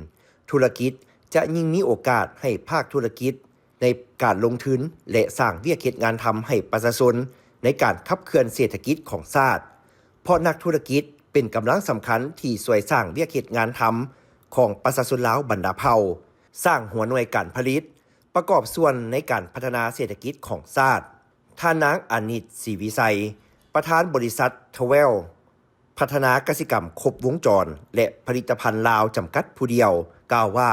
ທຸລະກິດຈະຍິ່ງມີໂອກາດໃຫ້ພາກທຸລະກິດໃນການລົງທຶນ ແລະ ສ້າງວຽກເຮັດງານທຳໃຫ້ປະຊາຊົນໃນການຂັບເຄື່ອນເສດຖະກິດຂອງຊາດ, ເພາະນັກທຸລະກິດເປັນກຳລັງສຳຄັນທີ່ຊ່ວຍສ້າງວຽກເຮັດງານທຳຂອງປະຊາຊົນລາວບັນດາເຜົ່າ, ສ້າງຫົວໜ່ວຍການຜະລິດ, ປະກອບສ່ວນໃນການພັດທະນາເສດຖະກິດຂອງຊາດ. ທ່ານນາງ ອານິດ ສີວິໄຊ, ປະທານບໍລິສັດ ທະແວລ ພັດທະນາກະສິກຳຄົບວົງຈອນ ແລະ ຜະລິດຕະພັນລາວ ຈຳກັດຜູ້ດຽວ ກ່າວວ່າ,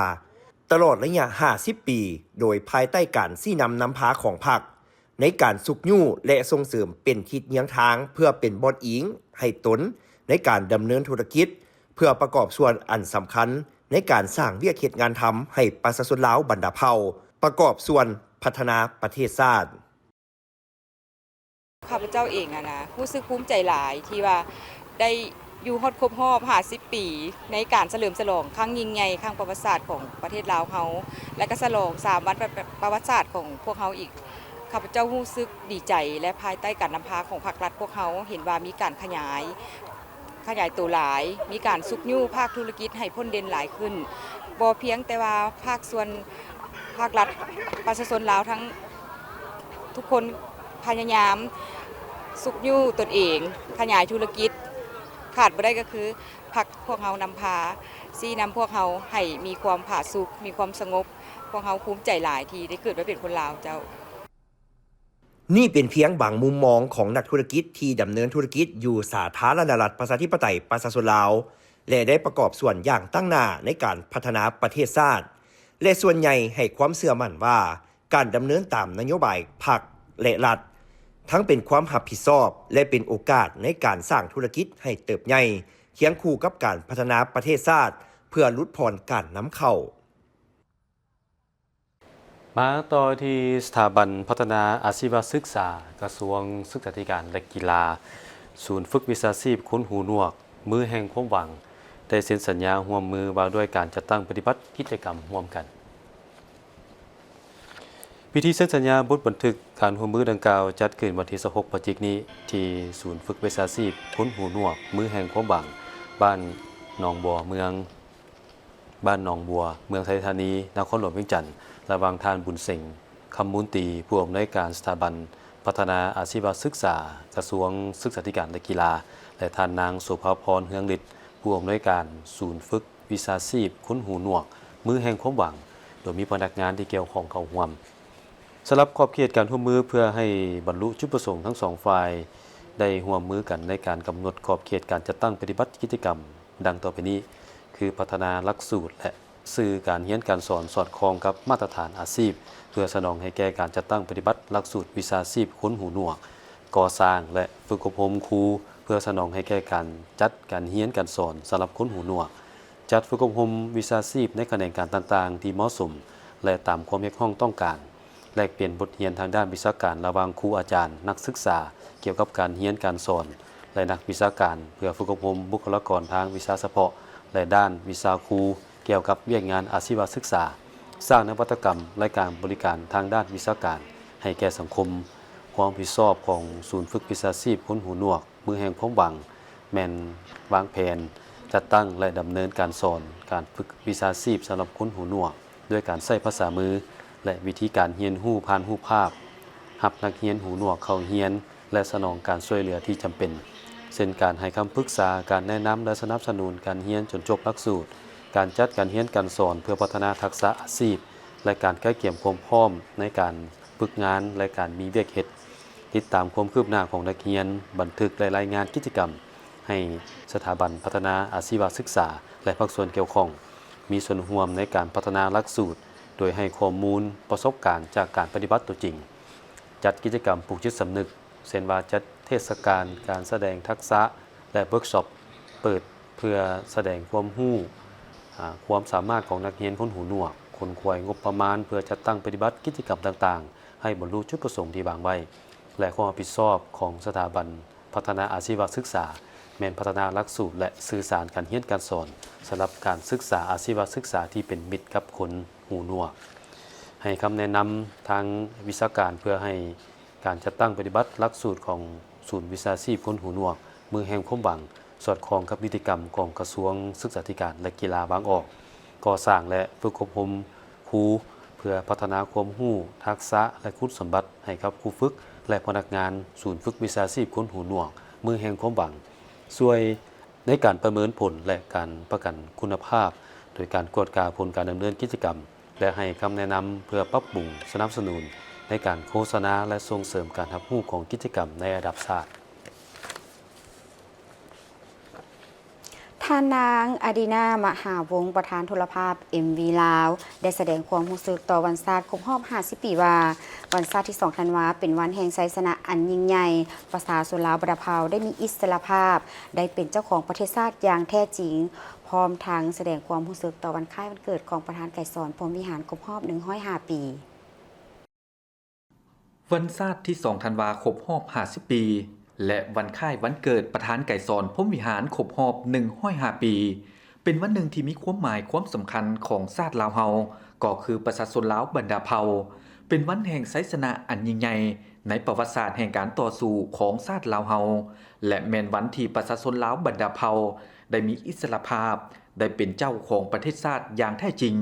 ຕະຫຼອດໄລຍະຫ້າສິບປີ, ໂດຍພາຍໃຕ້ການຊີ້ນຳນຳພາຂອງພັກ, ໃນການຊຸກຍູ້ ແລະ ສົ່ງເສີມເປັນທິດຍຽງທາງ ເພື່ອເປັນບ່ອນອີງໃຫ້ຕົນໃນການດຳເນີນທຸລະກິດ, ເພື່ອປະກອບສ່ວນອັນສຳຄັນໃນການສ້າງວຽກເຮັດງານທຳໃຫ້ປະຊາຊົນລາວບັນດາເຜົ່າ, ປະກອບສ່ວນພັດທະນາປະເທດຊາດ. ຂ້າພະເຈົ້າເອງຫັ້ນນະ ຮູ້ສຶກພູມໃຈຫຼາຍທີ່ວ່າໄດ້ຢູ່ຮອດຄົບຮອບຫ້າສິບປີ ໃນການສະເຫຼີມສະຫຼອງຄັ້ງຍິ່ງໃຫຍ່ ຄັ້ງປະຫວັດສາດຂອງປະເທດລາວເຮົາ ແລະ ກະສະຫຼອງສາມວັນປະ ປະຫວັດສາດຂອງພວກເຮົາອີກ. ຂ້າພະເຈົ້າຮູ້ສຶກດີໃຈ ແລະ ພາຍໃຕ້ການນຳພາຂອງພັກລັດ ພວກເຮົາເຫັນວ່າມີການຂະຫຍາຍ ຂະຫຍາຍໂຕຫຼາຍ, ມີການຊຸກຍູ້ພາກທຸລະກິດໃຫ້ພົ້ນເດັ່ນຫຼາຍຂຶ້ນ. ບໍ່ພຽງແຕ່ວ່າພາກສ່ວນ ພາກລັດ, ປະຊາຊົນລາວທັງທຸກຄົນພະຍາຍາມຊຸກຍູ້ຕົນເອງ, ຂະຫຍາຍທຸລະກິດ, ຂາດບໍ່ໄດ້ກໍຄືພັກພວກເຮົານຳພາ, ຊີ້ນຳພວກເຮົາໃຫ້ມີຄວາມຜາສຸກ, ມີຄວາມສະຫງົບ. ພວກເຮົາພູມໃຈຫຼາຍທີ່ໄດ້ເກີດມາເປັນຄົນລາວເຈົ້າ. ນີ້ເປັນພຽງບາງມຸມມອງຂອງນັກທຸລະກິດທີ່ດຳເນີນທຸລະກິດຢູ່ສາທາລະນະລັດ ປະຊາທິປະໄຕ ປະຊາຊົນລາວ ແລະ ໄດ້ປະກອບສ່ວນຢ່າງຕັ້ງໜ້າໃນການພັດທະນາປະເທດຊາດ ແລະ ສ່ວນໃຫຍ່ໃຫ້ຄວາມເຊື່ອໝັ້ນວ່າ ການດຳເນີນຕາມນະໂຍບາຍພັກ ແລະ ລັດ ທັງເປັນຄວາມຮັບຜິດຊອບ ແລະ ເປັນໂອກາດໃນການສ້າງທຸລະກິດໃຫ້ເຕີບໃຫຍ່ ຄຽງຄູ່ກັບການພັດທະນາປະເທດຊາດ ເພື່ອຫຼຸດຜ່ອນການນຳເຂົ້າ. ມາຕໍ່ທີ່ສະຖາບັນພັດທະນາອາຊີວະສຶກສາ ກະຊວງສຶກສາທິການ ແລະ ກິລາ, ສູນຝຶກວິຊາຊີບຄົນຫູໜວກ ມືແຫ່ງຄວາມຫວັງ ໄດ້ເຊັນສັນຍາຮ່ວມມືວ່າດ້ວຍການຈັດຕັ້ງປະຕິບັດກິດຈະກຳຮ່ວມກັນ. ພິທີເຊັນສັນຍາບົດບັນທຶກການຮ່ວມມືດັ່ງກ່າວ ຈັດຂຶ້ນວັນທີຊາວຫົກ ພະຈິກນີ້ ທີ່ສູນຝຶກວິຊາຊີບຄົນຫູໜວກ ມືແຫ່ງຄວາມຫວັງ ບ້ານໜອງບົວເມືອງ ບ້ານໜອງບົວ ເມືອງໄຊທານີ ນະຄອນຫຼວງວຽງຈັນ ລະຫວ່າງທ່ານ ບຸນເສັງ ຄຳມູນຕີ ຜູ້ອຳນວຍການສະຖາບັນພັດທະນາອາຊີວະສຶກສາ ກະຊວງສຶກສາທິການ ແລະ ກິລາ ແລະ ທ່ານນາງ ໂສພາພອນ ເຮືອງລິດ ຜູ້ອຳນວຍການສູນຝຶກວິຊາຊີບຄົນຫູໜວກ ມືແຫ່ງຄວາມຫວັງ ໂດຍມີພະນັກງານທີ່ກ່ຽວຂ້ອງເຂົ້າຮ່ວມ. ສຳລັບຂອບເຂດການຮ່ວມມືເພື່ອໃຫ້ບັນລຸຈຸດປະສົງທັງສອງຝ່າຍ ໄດ້ຮ່ວມມືກັນໃນການກຳນົດຂອບເຂດການຈັດຕັ້ງປະຕິບັດກິດຈະກຳ ດັ່ງຕໍ່ໄປນີ້ ຄື ພັດທະນາຫຼັກສູດ ແລະ ສື່ການຮຽນການສອນສອດຄ່ອງກັບມາດຕະຖານອາຊີບ ເພື່ອສະໜອງໃຫ້ແກ່ການຈັດຕັ້ງປະຕິບັດຫຼັກສູດວິຊາຊີບຄົນຫູໜວກ, ກໍ່ສ້າງ ແລະ ຝຶກອົບຮົມຄູ ເພື່ອສະໜອງໃຫ້ແກ່ການຈັດການຮຽນການສອນສຳລັບຄົນຫູໜວກ, ຈັດຝຶກອົບຮົມວິຊາຊີບໃນຂະແໜງການຕ່າງໆທີ່ເໝາະສົມ ແລະ ຕາມຄວາມຮຽກຮ້ອງຕ້ອງການ. ແລກປ່ຽນບົດຮຽນທາງດ້ານວິຊາການລະຫວ່າງຄູອາຈານ, ນັກສຶກສາກ່ຽວກັບການຮຽນການສອນ ແລະ ນັກວິຊາການ ເພື່ອຝຶກອົບຮົມບຸກຄະລາກອນທາງວິຊາສະເພາະ ແລະ ດ້ານວິຊາຄູ ກ່ຽວກັບວຽກງານອາຊີວະສຶກສາ, ສ້າງນະວັດຕະກຳ ແລະ ການບໍລິການທາງດ້ານວິຊາການໃຫ້ແກ່ສັງຄົມ. ຄວາມຮັບຜິດຊອບຂອງສູນຝຶກວິຊາຊີບຄົນຫູໜວກ ມືແຫ່ງຄວາມຫວັງ ແມ່ນວາງແຜນ, ຈັດຕັ້ງ ແລະ ດຳເນີນການສອນການຝຶກວິຊາຊີບສຳລັບຄົນຫູໜວກ ດ້ວຍການໃຊ້ພາສາມື ແລະ ວິທີການຮຽນຮູ້ຜ່ານຮູບພາບ, ຮັບນັກຮຽນຫູໜວກເຂົ້າຮຽນ ແລະ ສະໜອງການຊ່ວຍເຫຼືອທີ່ຈຳເປັນ ເຊັ່ນ ການໃຫ້ຄຳປຶກສາ, ການແນະນຳ ແລະ ສະໜັບສະໜູນການຮຽນຈົນຈົບຫຼັກສູດ, ການຈັດການຮຽນການສອນເພື່ອພັດທະນາທັກສະອາຊີບ ແລະ ການກະກຽມຄວາມພ້ອມໃນການຝຶກງານ ແລະ ການມີວຽກເຮັດ, ຕິດຕາມຄວາມຄືບໜ້າຂອງນັກຮຽນ, ບັນທຶກ ແລະ ລາຍງານກິດຈະກຳໃຫ້ສະຖາບັນພັດທະນາອາຊີວະສຶກສາ ແລະ ພາກສ່ວນກ່ຽວຂ້ອງ ມີສ່ວນຮ່ວມໃນການພັດທະນາຫຼັກສູດ ໂດຍໃຫ້ຂໍ້ມູນປະສົບການຈາກການປະຕິບັດຕົວຈິງ, ຈັດກິດຈະກຳປູກຈິດສຳນຶກ ເຊັ່ນວ່າ ຈັດເທດສະການການສະແດງທັກສະ ແລະ ເວີກຊັອບເປີດເພື່ອສະແດງຄວາມຮູ້, ອາ, ຄວາມສາມາດຂອງນັກຮຽນຄົນຫູໜວກ, ຂົນຂວາຍງົບປະມານເພື່ອຈັດຕັ້ງປະຕິບັດກິດຈະກຳຕ່າງໆ ໃຫ້ບັນລຸຈຸດປະສົງທີ່ວາງໄວ້ ແລະ ຄວາມຮັບຜິດຊອບຂອງສະຖາບັນ ພັດທະນາອາຊີວະສຶກສາ ແມ່ນພັດທະນາຫຼັກສູດ ແລະ ສື່ສານການຮຽນການສອນ ສຳລັບການສຶກສາອາຊີວະສຶກສາທີ່ເປັນມິດກັບຄົນຫູໜວກ, ໃຫ້ຄຳແນະນຳທາງວິຊາການເພື່ອໃຫ້ການຈັດຕັ້ງປະຕິບັດຫຼັກສູດຂອງສູນວິຊາຊີບຄົນຫູໜວກ ມືແຫ່ງຄວາມຫວັງ ສອດຄ່ອງກັບນິຕິກຳຂອງກະຊວງສຶກສາທິການ ແລະ ກິລາວາງອອກ, ກໍ່ສ້າງ ແລະ ຝຶກອົບຮົມຄູ ເພື່ອພັດທະນາຄວາມຮູ້, ທັກສະ ແລະ ຄຸນສົມບັດ ໃຫ້ກັບຄູຝຶກ ແລະ ພະນັກງານສູນຝຶກວິຊາຊີບຄົນຫູໜວກ ມືແຫ່ງຄວາມຫວັງ, ຊ່ວຍໃນການປະເມີນຜົນ ແລະ ການປະກັນຄຸນນະພາບ ໂດຍການກວດກາຜົນການດຳເນີນກິດຈະກຳ ແລະ ໃຫ້ຄຳແນະນຳເພື່ອປັບປຸງສະໜັບສະໜູນໃນການໂຄສະນາ ແລະ ສົ່ງເສີມການຮັບຮູ້ຂອງກິດຈະກຳໃນລະດັບຊາດ. ທ່ານນາງ ອາດີນາ ມະຫາວົງ ປະທານໂທລະພາບ ເອັມວີ ລາວ ໄດ້ສະແດງຄວາມຮູ້ສຶກຕໍ່ວັນຊາດຄົບຮອບຫ້າສິບປີວ່າ ວັນຊາດທີສອງທັນວາ ເປັນວັນແຫ່ງໄຊຊະນະອັນຍິ່ງໃຫຍ່, ປະຊາຊົນລາວບັນດາເຜົ່າໄດ້ມີອິດສະຫຼະພາບ, ໄດ້ເປັນເຈົ້າຂອງປະເທດຊາດຢ່າງແທ້ຈິງ, ພ້ອມທັງສະແດງຄວາມຮູ້ສຶກຕໍ່ວັນຄ້າຍວັນເກີດຂອງປະທານໄກສອນ ພົມວິຫານ ຄົບຮອບໜຶ່ງຮ້ອຍຫ້າປີ. ວັນຊາດທີສອງທັນວາຄົບຮອບຫ້າສິບປີ ແລະ ວັນຄ້າຍວັນເກີດປະທານໄກສອນ ພົມວິຫານ ຄົບຮອບໜຶ່ງຮ້ອຍຫ້າປີ ເປັນວັນໜຶ່ງທີ່ມີຄວາມໝາຍຄວາມສຳຄັນຂອງຊາດລາວເຮົາ ກໍຄືປະຊາຊົນລາວບັນດາເຜົ່າ ເປັນວັນແຫ່ງໄຊຊະນະອັນຍິ່ງໃຫຍ່ໃນປະຫວັດສາດແຫ່ງການຕໍ່ສູ້ຂອງຊາດລາວເຮົາ ແລະ ແມ່ນວັນທີ່ປະຊາຊົນລາວບັນດາເຜົ່າໄດ້ມີອິດສະຫຼະພາບ, ໄດ້ເປັນເຈົ້າຂອງປະເທດຊາດຢ່າງແທ້ຈິງ,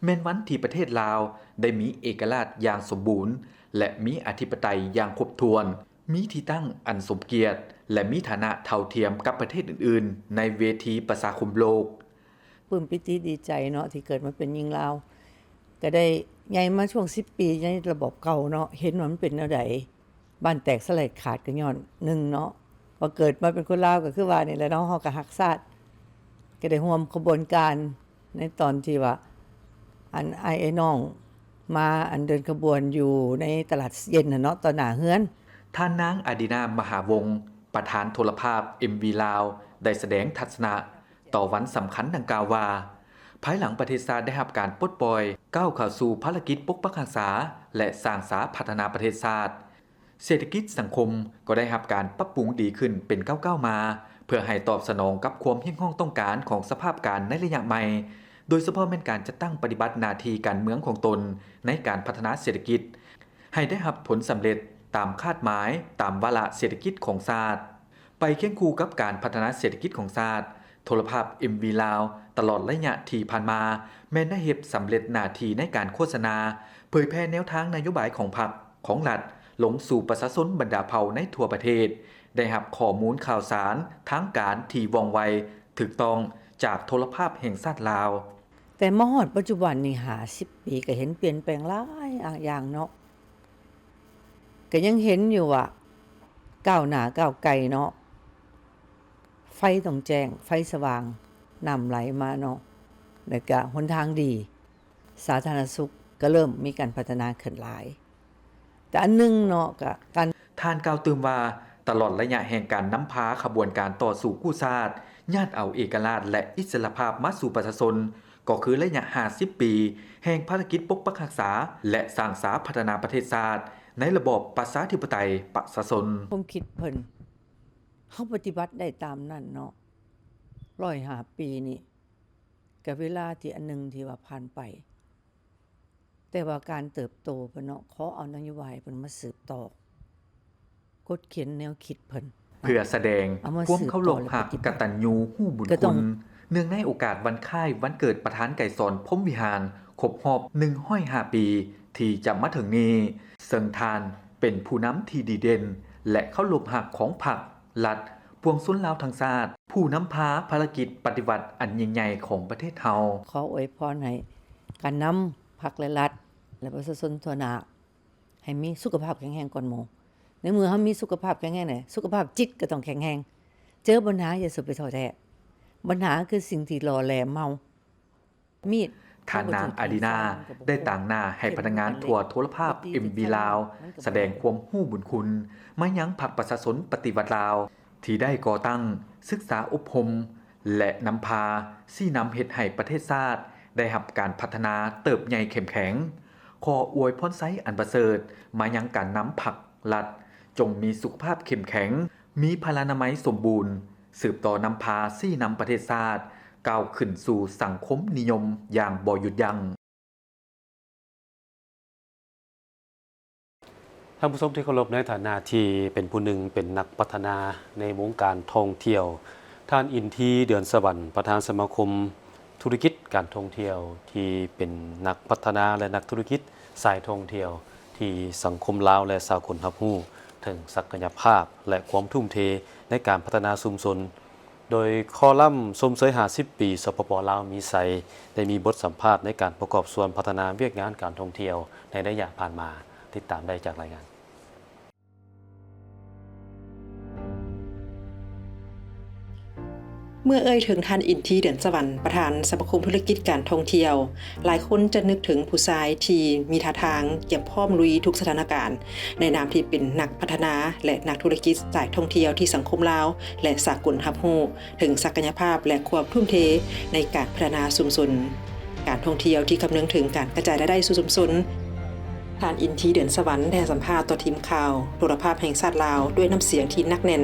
ແມ່ນວັນທີ່ປະເທດລາວໄດ້ມີເອກະລາດຢ່າງສົມບູນ ແລະ ມີອະທິປະໄຕຢ່າງຄົບຖ້ວນ, ມີທີ່ຕັ້ງອັນສົມກຽດ ແລະ ມີຖານະເທົ່າທຽມກັບປະເທດອື່ນໆໃນເວທີປະຊາຄົມໂລກ. ປຶ້ມປີຕິດີໃຈເນາະ ທີ່ເກີດມາເປັນຍິງລາວ ກໍໄດ້ໃຫຍ່ມາຊ່ວງສິບປີໃນລະບອບເກົ່າເນາະ ເຫັນວ່າມັນເປັນແນວໃດ ບ້ານແຕກສະແຫຼກຂາດກໍຍ້ອນ ໜຶ່ງເນາະ ວ່າເກີດມາເປັນຄົນລາວກໍຄືວ່ານີ້ແຫຼະເນາະ ເຮົາກໍຮັກຊາດ ກໍໄດ້ຮ່ວມຂະບວນການ ໃນຕອນທີ່ວ່າ ອັນອ້າຍເອື້ອຍນ້ອງມາ ອັນເດີນຂະບວນຢູ່ໃນຕະຫຼາດເຢັນຫັ້ນເນາະ ຕໍ່ໜ້າເຮືອນ. ທ່ານນາງ ອາດີນາ ມະຫາວົງ ປະທານໂທລະພາບ ເອັມວີ ລາວ ໄດ້ສະແດງທັດສະນະຕໍ່ວັນສຳຄັນດັ່ງກ່າວວ່າ ພາຍຫຼັງປະເທດຊາດໄດ້ຮັບການປົດປ່ອຍ ກ້າວເຂົ້າສູ່ພາລະກິດປົກປັກຮັກສາ ແລະ ສ້າງສາພັດທະນາປະເທດຊາດ, ເສດຖະກິດສັງຄົມກໍໄດ້ຮັບການປັບປຸງດີຂຶ້ນເປັນກ້າວໆມາ ເພື່ອໃຫ້ຕອບສະໜອງກັບຄວາມຮຽກຮ້ອງຕ້ອງການຂອງສະພາບການໃນໄລຍະໃໝ່, ໂດຍສະເພາະແມ່ນການຈັດຕັ້ງປະຕິບັດໜ້າທີ່ການເມືອງຂອງຕົນໃນການພັດທະນາເສດຖະກິດ ໃຫ້ໄດ້ຮັບຜົນສຳເລັດຕາມຄາດໝາຍ, ຕາມວາລະເສດຖະກິດຂອງຊາດ. ໄປຄຽງຄູ່ກັບການພັດທະນາເສດຖະກິດຂອງຊາດ, ໂທລະພາບ ເອັມວີ ລາວ ຕະຫຼອດໄລຍະທີ່ຜ່ານມາ ແມ່ນໄດ້ເຮັດສຳເລັດໜ້າທີ່ໃນການໂຄສະນາ, ເຜີຍແຜ່ແນວທາງນະໂຍບາຍຂອງພັກ, ຂອງລັດ ລົງສູ່ປະຊາຊົນບັນດາເຜົ່າໃນທົ່ວປະເທດ, ໄດ້ຮັບຂໍ້ມູນຂ່າວສານທາງການທີ່ວ່ອງໄວ, ຖືກຕ້ອງຈາກໂທລະພາບແຫ່ງຊາດລາວ. ແຕ່ມາຮອດປັດຈຸບັນນີ້ ຫ້າສິບປີ ກໍເຫັນປ່ຽນແປງຫຼາຍຢ່າງເນາະ. ກໍຍັງເຫັນຢູ່ວ່າກ້າວໜ້າກ້າວໄກເນາະ, ໄຟຕ້ອງແຈ້ງ, ໄຟສະຫວ່າງ, ນ້ຳໄຫຼມາເນາະ, ແລ້ວກະຫົນທາງດີ, ສາທາລະນະສຸກກໍເລີ່ມມີການພັດທະນາຂຶ້ນຫຼາຍ. ແຕ່ອັນໜຶ່ງເນາະ ກະການ ທ່ານກ່າວຕື່ມວ່າ ຕະຫຼອດໄລຍະແຫ່ງການນຳພາຂະບວນການຕໍ່ສູ້ກູ້ຊາດ, ຍາດເອົາເອກະລາດ ແລະ ອິດສະຫຼະພາບມາສູ່ປະຊາຊົນ ກໍຄືໄລຍະຫ້າສິບປີ ແຫ່ງພາລະກິດປົກປັກຮັກສາ ແລະ ສ້າງສາພັດທະນາປະເທດຊາດ ໃນລະບອບປະຊາທິປະໄຕປະຊາຊົນ. ຄວາມຄິດເພິ່ນ ເຮົາປະຕິບັດໄດ້ຕາມນັ້ນເນາະ ຮ້ອຍຫ້າປີນີ້ ກະເວລາທີ່ອັນໜຶ່ງທີ່ວ່າຜ່ານໄປ ແຕ່ວ່າການເຕີບໂຕເພິ່ນເນາະ ຂໍເອົານະໂຍບາຍເພິ່ນມາສືບຕໍ່ ກົດຂຽນແນວຄິດເພິ່ນ ເພື່ອສະແດງຄວາມເຄົາລົບຮັກ ກະຕັນຍູຮູ້ບຸນຄຸນ ເນື່ອງໃນໂອກາດວັນຄ້າຍວັນເກີດປະທານໄກສອນ ພົມວິຫານ ຄົບຮອບໜຶ່ງຮ້ອຍຫ້າປີ ທີ່ຈະມາເຖິງນີ້, ເຊິ່ງທ່ານເປັນຜູ້ນຳທີ່ດີເດັ່ນ ແລະ ເຄົາລົບຮັກຂອງພັກ, ລັດ, ປວງຊົນລາວທັງຊາດ, ຜູ້ນຳພາພາລະກິດປະຕິວັດອັນຍິ່ງໃຫຍ່ຂອງປະເທດເຮົາ. ຂໍອວຍພອນໃຫ້ການນຳພັກ ແລະ ລັດ ແລະ ປະຊາຊົນທົ່ວໜ້າ ໃຫ້ມີສຸຂະພາບແຂງແຮງກ່ອນໝູ່. ໃນເມື່ອເຮົາມີສຸຂະພາບແຂງແຮງແລ້ວ ສຸຂະພາບຈິດກໍຕ້ອງແຂງແຮງ. ເຈີບັນຫາຢ່າສູ່ໄປທໍ້ແທ້. ບັນຫາຄືສິ່ງທີ່ຫຼໍ່ແຫຼມເຮົາ. ມີດ ທ່ານນາງ ອາດີນາ ໄດ້ຕາງໜ້າໃຫ້ພະນັກງານທົ່ວໂທລະພາບ ເອັມ ວີ ລາວ ສະແດງຄວາມຮູ້ບຸນຄຸນມາຍັງພັກປະຊາຊົນປະຕິວັດລາວ ທີ່ໄດ້ກໍ່ຕັ້ງ, ສຶກສາອົບຮົມ ແລະ ນຳພາຊີ້ນຳເຮັດໃຫ້ປະເທດຊາດໄດ້ຮັບການພັດທະນາເຕີບໃຫຍ່ເຂັ້ມແຂງ. ຂໍອວຍພອນໄຊອັນປະເສີດມາຍັງການນຳພັກລັດ ຈົ່ງມີສຸຂະພາບເຂັ້ມແຂງ, ມີພະລານາໄມສົມບູນ, ສືບຕໍ່ນຳພາຊີ້ນຳປະເທດຊາດ ກ້າວຂຶ້ນສູ່ສັງຄົມນິຍົມຢ່າງບໍ່ຢຸດຢັ້ງ. ທ່ານຜູ້ຊົມທີ່ເຄົາລົບ, ໃນຖານະທີ່ເປັນຜູ້ໜຶ່ງເປັນນັກພັດທະນາໃນວົງການທ່ອງທ່ຽວ, ທ່ານ ອິນທີ ເດືອນສະຫວັນ ປະທານສະມາຄົມທຸລະກິດການທ່ອງທ່ຽວ ທີ່ເປັນນັກພັດທະນາ ແລະ ນັກທຸລະກິດສາຍທ່ອງທ່ຽວ ທີ່ສັງຄົມລາວ ແລະ ສາກົນຮັບຮູ້ເຖິງສັກກະຍະພາບ ແລະ ຄວາມທຸ່ມເທໃນການພັດທະນາຊຸມຊົນ. ໂດຍຄໍລັມຊົມເຊີຍຫ້າສິບປີ ສປປ ລາວ ມີໄຊ ໄດ້ມີບົດສຳພາດໃນການປະກອບສ່ວນພັດທະນາວຽກງານການທ່ອງທ່ຽວໃນໄລຍະຜ່ານມາ. ຕິດຕາມໄດ້ຈາກລາຍງານ. ເມື່ອເອີ່ຍເຖິງທ່ານ ອິນທີ ເດືອນສະຫວັນ ປະທານສະມາຄົມທຸລະກິດການທ່ອງທ່ຽວ, ຫຼາຍຄົນຈະນຶກເຖິງຜູ້ຊາຍທີ່ມີທ່າທາງກຽມພ້ອມລຸຍທຸກສະຖານະການ ໃນນາມທີ່ເປັນນັກພັດທະນາ ແລະ ນັກທຸລະກິດສາຍທ່ອງທ່ຽວທີ່ສັງຄົມລາວ ແລະ ສາກົນຮັບຮູ້ເຖິງສັກກະຍະພາບ ແລະ ຄວາມທຸ່ມເທໃນການພັດທະນາຊຸມຊົນ, ການທ່ອງທ່ຽວທີ່ຄຳນຶງເຖິງການກະຈາຍລາຍໄດ້ສູ່ຊຸມຊົນ. ທ່ານ ອິນທີ ເດືອນສະຫວັນ ໄດ້ໃຫ້ສຳພາດຕໍ່ທີມຂ່າວໂທລະພາບແຫ່ງຊາດລາວ ດ້ວຍນ້ຳສຽງທີ່ໜັກແໜ້ນ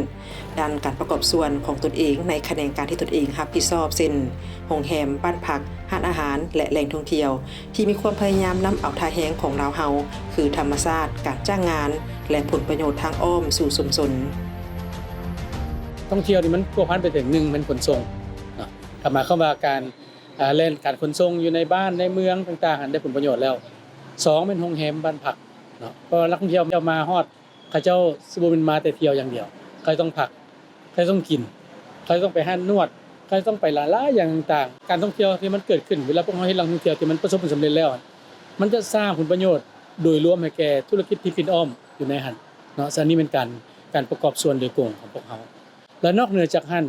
ດ້ານການປະກອບສ່ວນຂອງຕົນເອງໃນຂະແໜງການທີ່ຕົນເອງຮັບຜິດຊອບ ເຊັ່ນ ໂຮງແຮມ, ບ້ານພັກ, ຮ້ານອາຫານ ແລະ ແຫຼ່ງທ່ອງທ່ຽວ ທີ່ມີຄວາມພະຍາຍາມນຳເອົາທ່າແຮງຂອງລາວເຮົາ ຄືທຳມະຊາດ, ການຈ້າງງານ ແລະ ຜົນປະໂຫຍດທາງອ້ອມສູ່ຊຸມຊົນ. ທ່ອງທ່ຽວນີ້ມັນພົວພັນໄປເຖິງ ໜຶ່ງ ແມ່ນຂົນສົ່ງເນາະ, ກໍໝາຍຄວາມວ່າການ ອ່າ ແລ່ນການຂົນສົ່ງຢູ່ໃນບ້ານໃນເມືອງຕ່າງໆ ຫັ້ນໄດ້ຜົນປະໂຫຍດແລ້ວ. ສອງ ແມ່ນໂຮງແຮມບ້ານພັກເນາະ, ເພາະວ່ານັກທ່ອງທ່ຽວເຈົ້າມາຮອດ ເຂົາເຈົ້າຊິບໍ່ແມ່ນມາແຕ່ທ່ຽວຢ່າງດຽວ, ເຂົາຕ້ອງພັກ, ເຂົາຕ້ອງກິນ, ເຂົາຕ້ອງໄປຮ້ານນວດ, ເຂົາຕ້ອງໄປຫຼາຍໆຢ່າງຕ່າງໆ. ການທ່ອງທ່ຽວທີ່ມັນເກີດຂຶ້ນ ເວລາພວກເຮົາເຮັດແຫຼ່ງທ່ອງທ່ຽວທີ່ມັນປະສົບຜົນສຳເລັດແລ້ວ ມັນຈະສ້າງຜົນປະໂຫຍດໂດຍລວມໃຫ້ແກ່ທຸລະກິດທີ່ປິ່ນອ້ອມຢູ່ໃນຫັ້ນເນາະ. ສະນັ້ນນີ້ແມ່ນການ ການປະກອບສ່ວນໂດຍກົງຂອງພວກເຮົາ. ແລະ ນອກເໜືອຈາກຫັ້ນ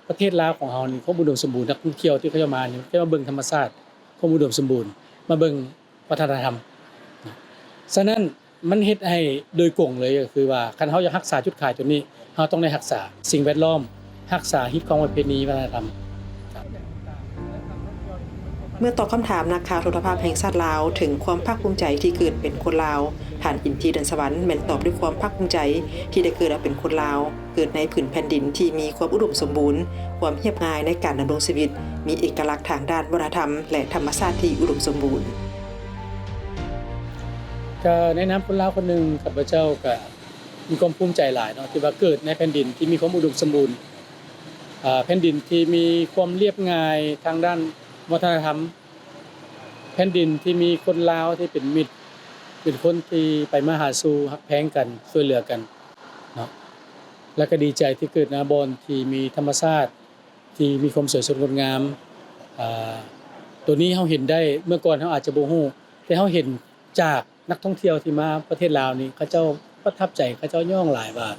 ປະເທດລາວຂອງເຮົານີ້ ຄວາມອຸດົມສົມບູນ, ນັກທ່ອງທ່ຽວທີ່ເຂົາເຈົ້າມານີ້ ເຂົາມາເບິ່ງທຳມະຊາດ, ຄວາມອຸດົມສົມບູນ, ມາເບິ່ງວັດທະນະທຳ. ສະນັ້ນ ມັນເຮັດໃຫ້ໂດຍກົງເລີຍ ກໍຄືວ່າ ຄັນເຮົາຢາກຮັກສາຈຸດຂາຍຈຸດນີ້ ເຮົາຕ້ອງໄດ້ຮັກສາສິ່ງແວດລ້ອມ, ຮັກສາຮີດຄອງປະເພນີວັດທະນະທຳ. ເມື່ອຕອບຄຳຖາມນັກຂ່າວໂທລະພາບແຫ່ງຊາດລາວ ເຖິງຄວາມພາກພູມໃຈທີ່ເກີດເປັນຄົນລາວ, ທ່ານ ອິນທີ ເດືອນສະຫວັນ ແມ່ນຕອບດ້ວຍຄວາມພາກພູມໃຈທີ່ໄດ້ເກີດມາເປັນຄົນລາວ. ເກີດໃນຜືນແຜ່ນດິນທີ່ມີຄວາມອຸດົມສົມບູນ, ຄວາມຮຽບງ່າຍໃນການດຳລົງຊີວິດ, ມີເອກະລັກທາງດ້ານວັດທະນະທຳ ແລະ ທຳມະຊາດທີ່ອຸດົມສົມບູນ. ກໍໃນນາມຄົນລາວຄົນໜຶ່ງ, ຂ້າພະເຈົ້າກໍມີຄວາມພູມໃຈຫຼາຍເນາະ ທີ່ວ່າເກີດໃນແຜ່ນດິນທີ່ມີຄວາມອຸດົມສົມບູນ, ອາ, ແຜ່ນດິນທີ່ມີຄວາມຮຽບງ່າຍທາງດ້ານວັດທະນະທຳ, ແຜ່ນດິນທີ່ມີຄົນລາວທີ່ເປັນມິດ, ເປັນຄົນທີ່ໄປມາຫາສູ່, ຮັກແພງກັນ, ຊ່ວຍເຫຼືອກັນເນາະ. ແລະ ກໍດີໃຈທີ່ເກີດໃນບ່ອນທີ່ມີທຳມະຊາດທີ່ມີຄວາມສວຍສົດງົດງາມ. ອາ, ໂຕນີ້ເຮົາເຫັນໄດ້, ເມື່ອກ່ອນເຮົາອາດຈະບໍ່ຮູ້, ແຕ່ເຮົາເຫັນຈາກນັກທ່ອງທ່ຽວທີ່ມາປະເທດລາວນີ້, ເຂົາເຈົ້າປະທັບໃຈ, ເຂົາເຈົ້າຍ້ອງຫຼາຍວ່າ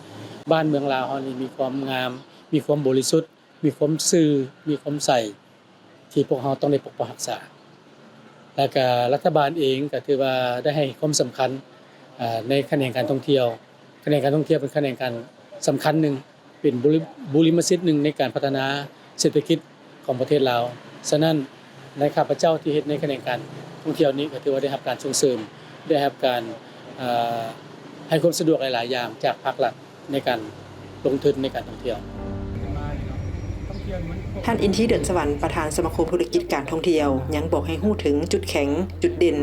ບ້ານເມືອງລາວເຮົານີ້ມີຄວາມງາມ, ມີຄວາມບໍລິສຸດ, ມີຄວາມຊື່, ມີຄວາມໃສ ທີ່ພວກເຮົາຕ້ອງໄດ້ປົກປັກຮັກສາ. ແລ້ວກະລັດຖະບານເອງກໍຖືວ່າໄດ້ໃຫ້ຄວາມສຳຄັນ, ອາ, ໃນຂະແໜງການທ່ອງທ່ຽວ. ຂະແໜງການທ່ອງທ່ຽວເປັນຂະແໜງການສຳຄັນໜຶ່ງ, ເປັນບຸລິ, ບຸລິມະສິດໜຶ່ງໃນການພັດທະນາເສດຖະກິດຂອງປະເທດລາວ. ສະນັ້ນ ໃນຂ້າພະເຈົ້າທີ່ເຮັດໃນຂະແໜງການທ່ອງທ່ຽວນີ້ ກໍຖືວ່າໄດ້ຮັບການສົ່ງເສີມ, ໄດ້ຮັບການ, ເອີ, ໃຫ້ຄວາມສະດວກຫຼາຍໆຢ່າງຈາກພາກລັດ ໃນການລົງທຶນໃນການທ່ອງທ່ຽວ. ທ່ານ ອິນທີ ເດືອນສະຫວັນ ປະທານສະມາຄົມທຸລະກິດການທ່ອງທ່ຽວ ຍັງບອກໃຫ້ຮູ້ເຖິງຈຸດແຂງ, ຈຸດເດັ່ນ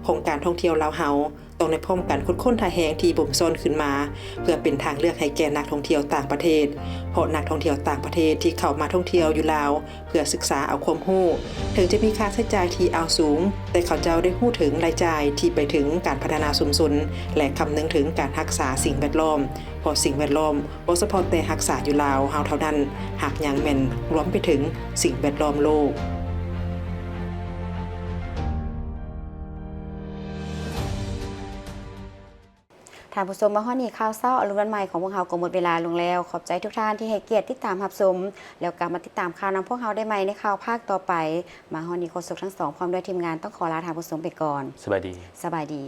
ຂອງການທ່ອງທ່ຽວລາວເຮົາ, ຕ້ອງໄດ້ພ້ອມກັນຂຸດຄົ້ນທ່າແຮງທີ່ບົ່ມຊ້ອນຂຶ້ນມາ ເພື່ອເປັນທາງເລືອກໃຫ້ແກ່ນັກທ່ອງທ່ຽວຕ່າງປະເທດ, ເພາະນັກທ່ອງທ່ຽວຕ່າງປະເທດທີ່ເຂົ້າມາທ່ອງທ່ຽວຢູ່ລາວ ເພື່ອສຶກສາເອົາຄວາມຮູ້, ເຖິງຈະມີຄ່າໃຊ້ຈ່າຍທີ່ອາວສູງ, ແຕ່ເຂົາເຈົ້າໄດ້ຮູ້ເຖິງລາຍຈ່າຍທີ່ໄປເຖິງການພັດທະນາຊຸມຊົນ ແລະ ຄຳນຶງເຖິງການຮັກສາສິ່ງແວດລ້ອມ, ເພາະສິ່ງແວດລ້ອມບໍ່ສະເພາະແຕ່ຮັກສາຢູ່ລາວເຮົາເທົ່ານັ້ນ, ຫາກຍັງແມ່ນລວມໄປເຖິງສິ່ງແວດລ້ອມໂລກ. ທ່ານຜູ້ຊົມ, ມາຮອດນີ້ ຂ່າວເຊົ້າອາລຸນວັນໃໝ່ຂອງພວກເຮົາກໍໝົດເວລາລົງແລ້ວ. ຂອບໃຈທຸກທ່ານທີ່ໃຫ້ກຽດຕິດຕາມຮັບຊົມ, ແລ້ວກັບມາຕິດຕາມຂ່າວນຳພວກເຮົາໄດ້ໃໝ່ໃນຂ່າວພາກຕໍ່ໄປ. ມາຮອດນີ້ ໂຄສົກທັງສອງ ພ້ອມດ້ວຍທີມງານ ຕ້ອງຂໍລາທ່ານຜູ້ຊົມໄປກ່ອນ. ສະບາຍດີ. ສະບາຍດີ.